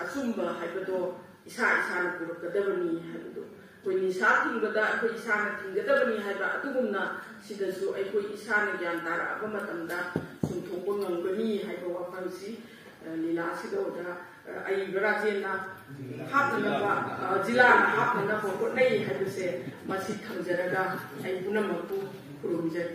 ꯑꯆꯨꯝꯕ ꯍꯥꯏꯕꯗꯣ ꯏꯁꯥ ꯏꯁꯥꯅ ꯄꯨꯔꯛꯀꯗꯕꯅꯤ ꯍꯥꯏꯕꯗꯣ, ꯑꯩꯈꯣꯏ ꯅꯤꯁꯥ ꯊꯤꯡꯕꯗ ꯑꯩꯈꯣꯏ ꯏꯁꯥꯅ ꯊꯤꯡꯒꯗꯕꯅꯤ ꯍꯥꯏꯕ ꯑꯗꯨꯒꯨꯝꯅ ꯁꯤꯗꯁꯨ ꯑꯩꯈꯣꯏ ꯏꯁꯥꯅ ꯒ꯭ꯌꯥꯟ ꯇꯥꯔꯛꯑꯕ ꯃꯇꯝꯗ ꯆꯨꯝꯊꯣꯛꯄ ꯉꯝꯒꯅꯤ ꯍꯥꯏꯕ ꯋꯥꯐꯝꯁꯤ, ꯑ, ꯂꯤꯂꯥꯁꯤꯗ ꯑꯣꯖꯥ, ꯑ, ꯑꯏꯕ ꯔꯥꯖꯦꯟꯅ ꯍꯥꯞꯅꯅꯕ, ꯑ, ꯖꯤꯂꯥꯅ ꯍꯥꯞꯅꯅꯕ ꯍꯣꯠꯅꯩ ꯍꯥꯏꯕꯁꯦ ꯃꯁꯤ ꯊꯝꯖꯔꯒ ꯑꯩ ꯄꯨꯝꯅꯃꯛꯄꯨ ꯈꯨꯔꯨꯝꯖꯔꯤ꯫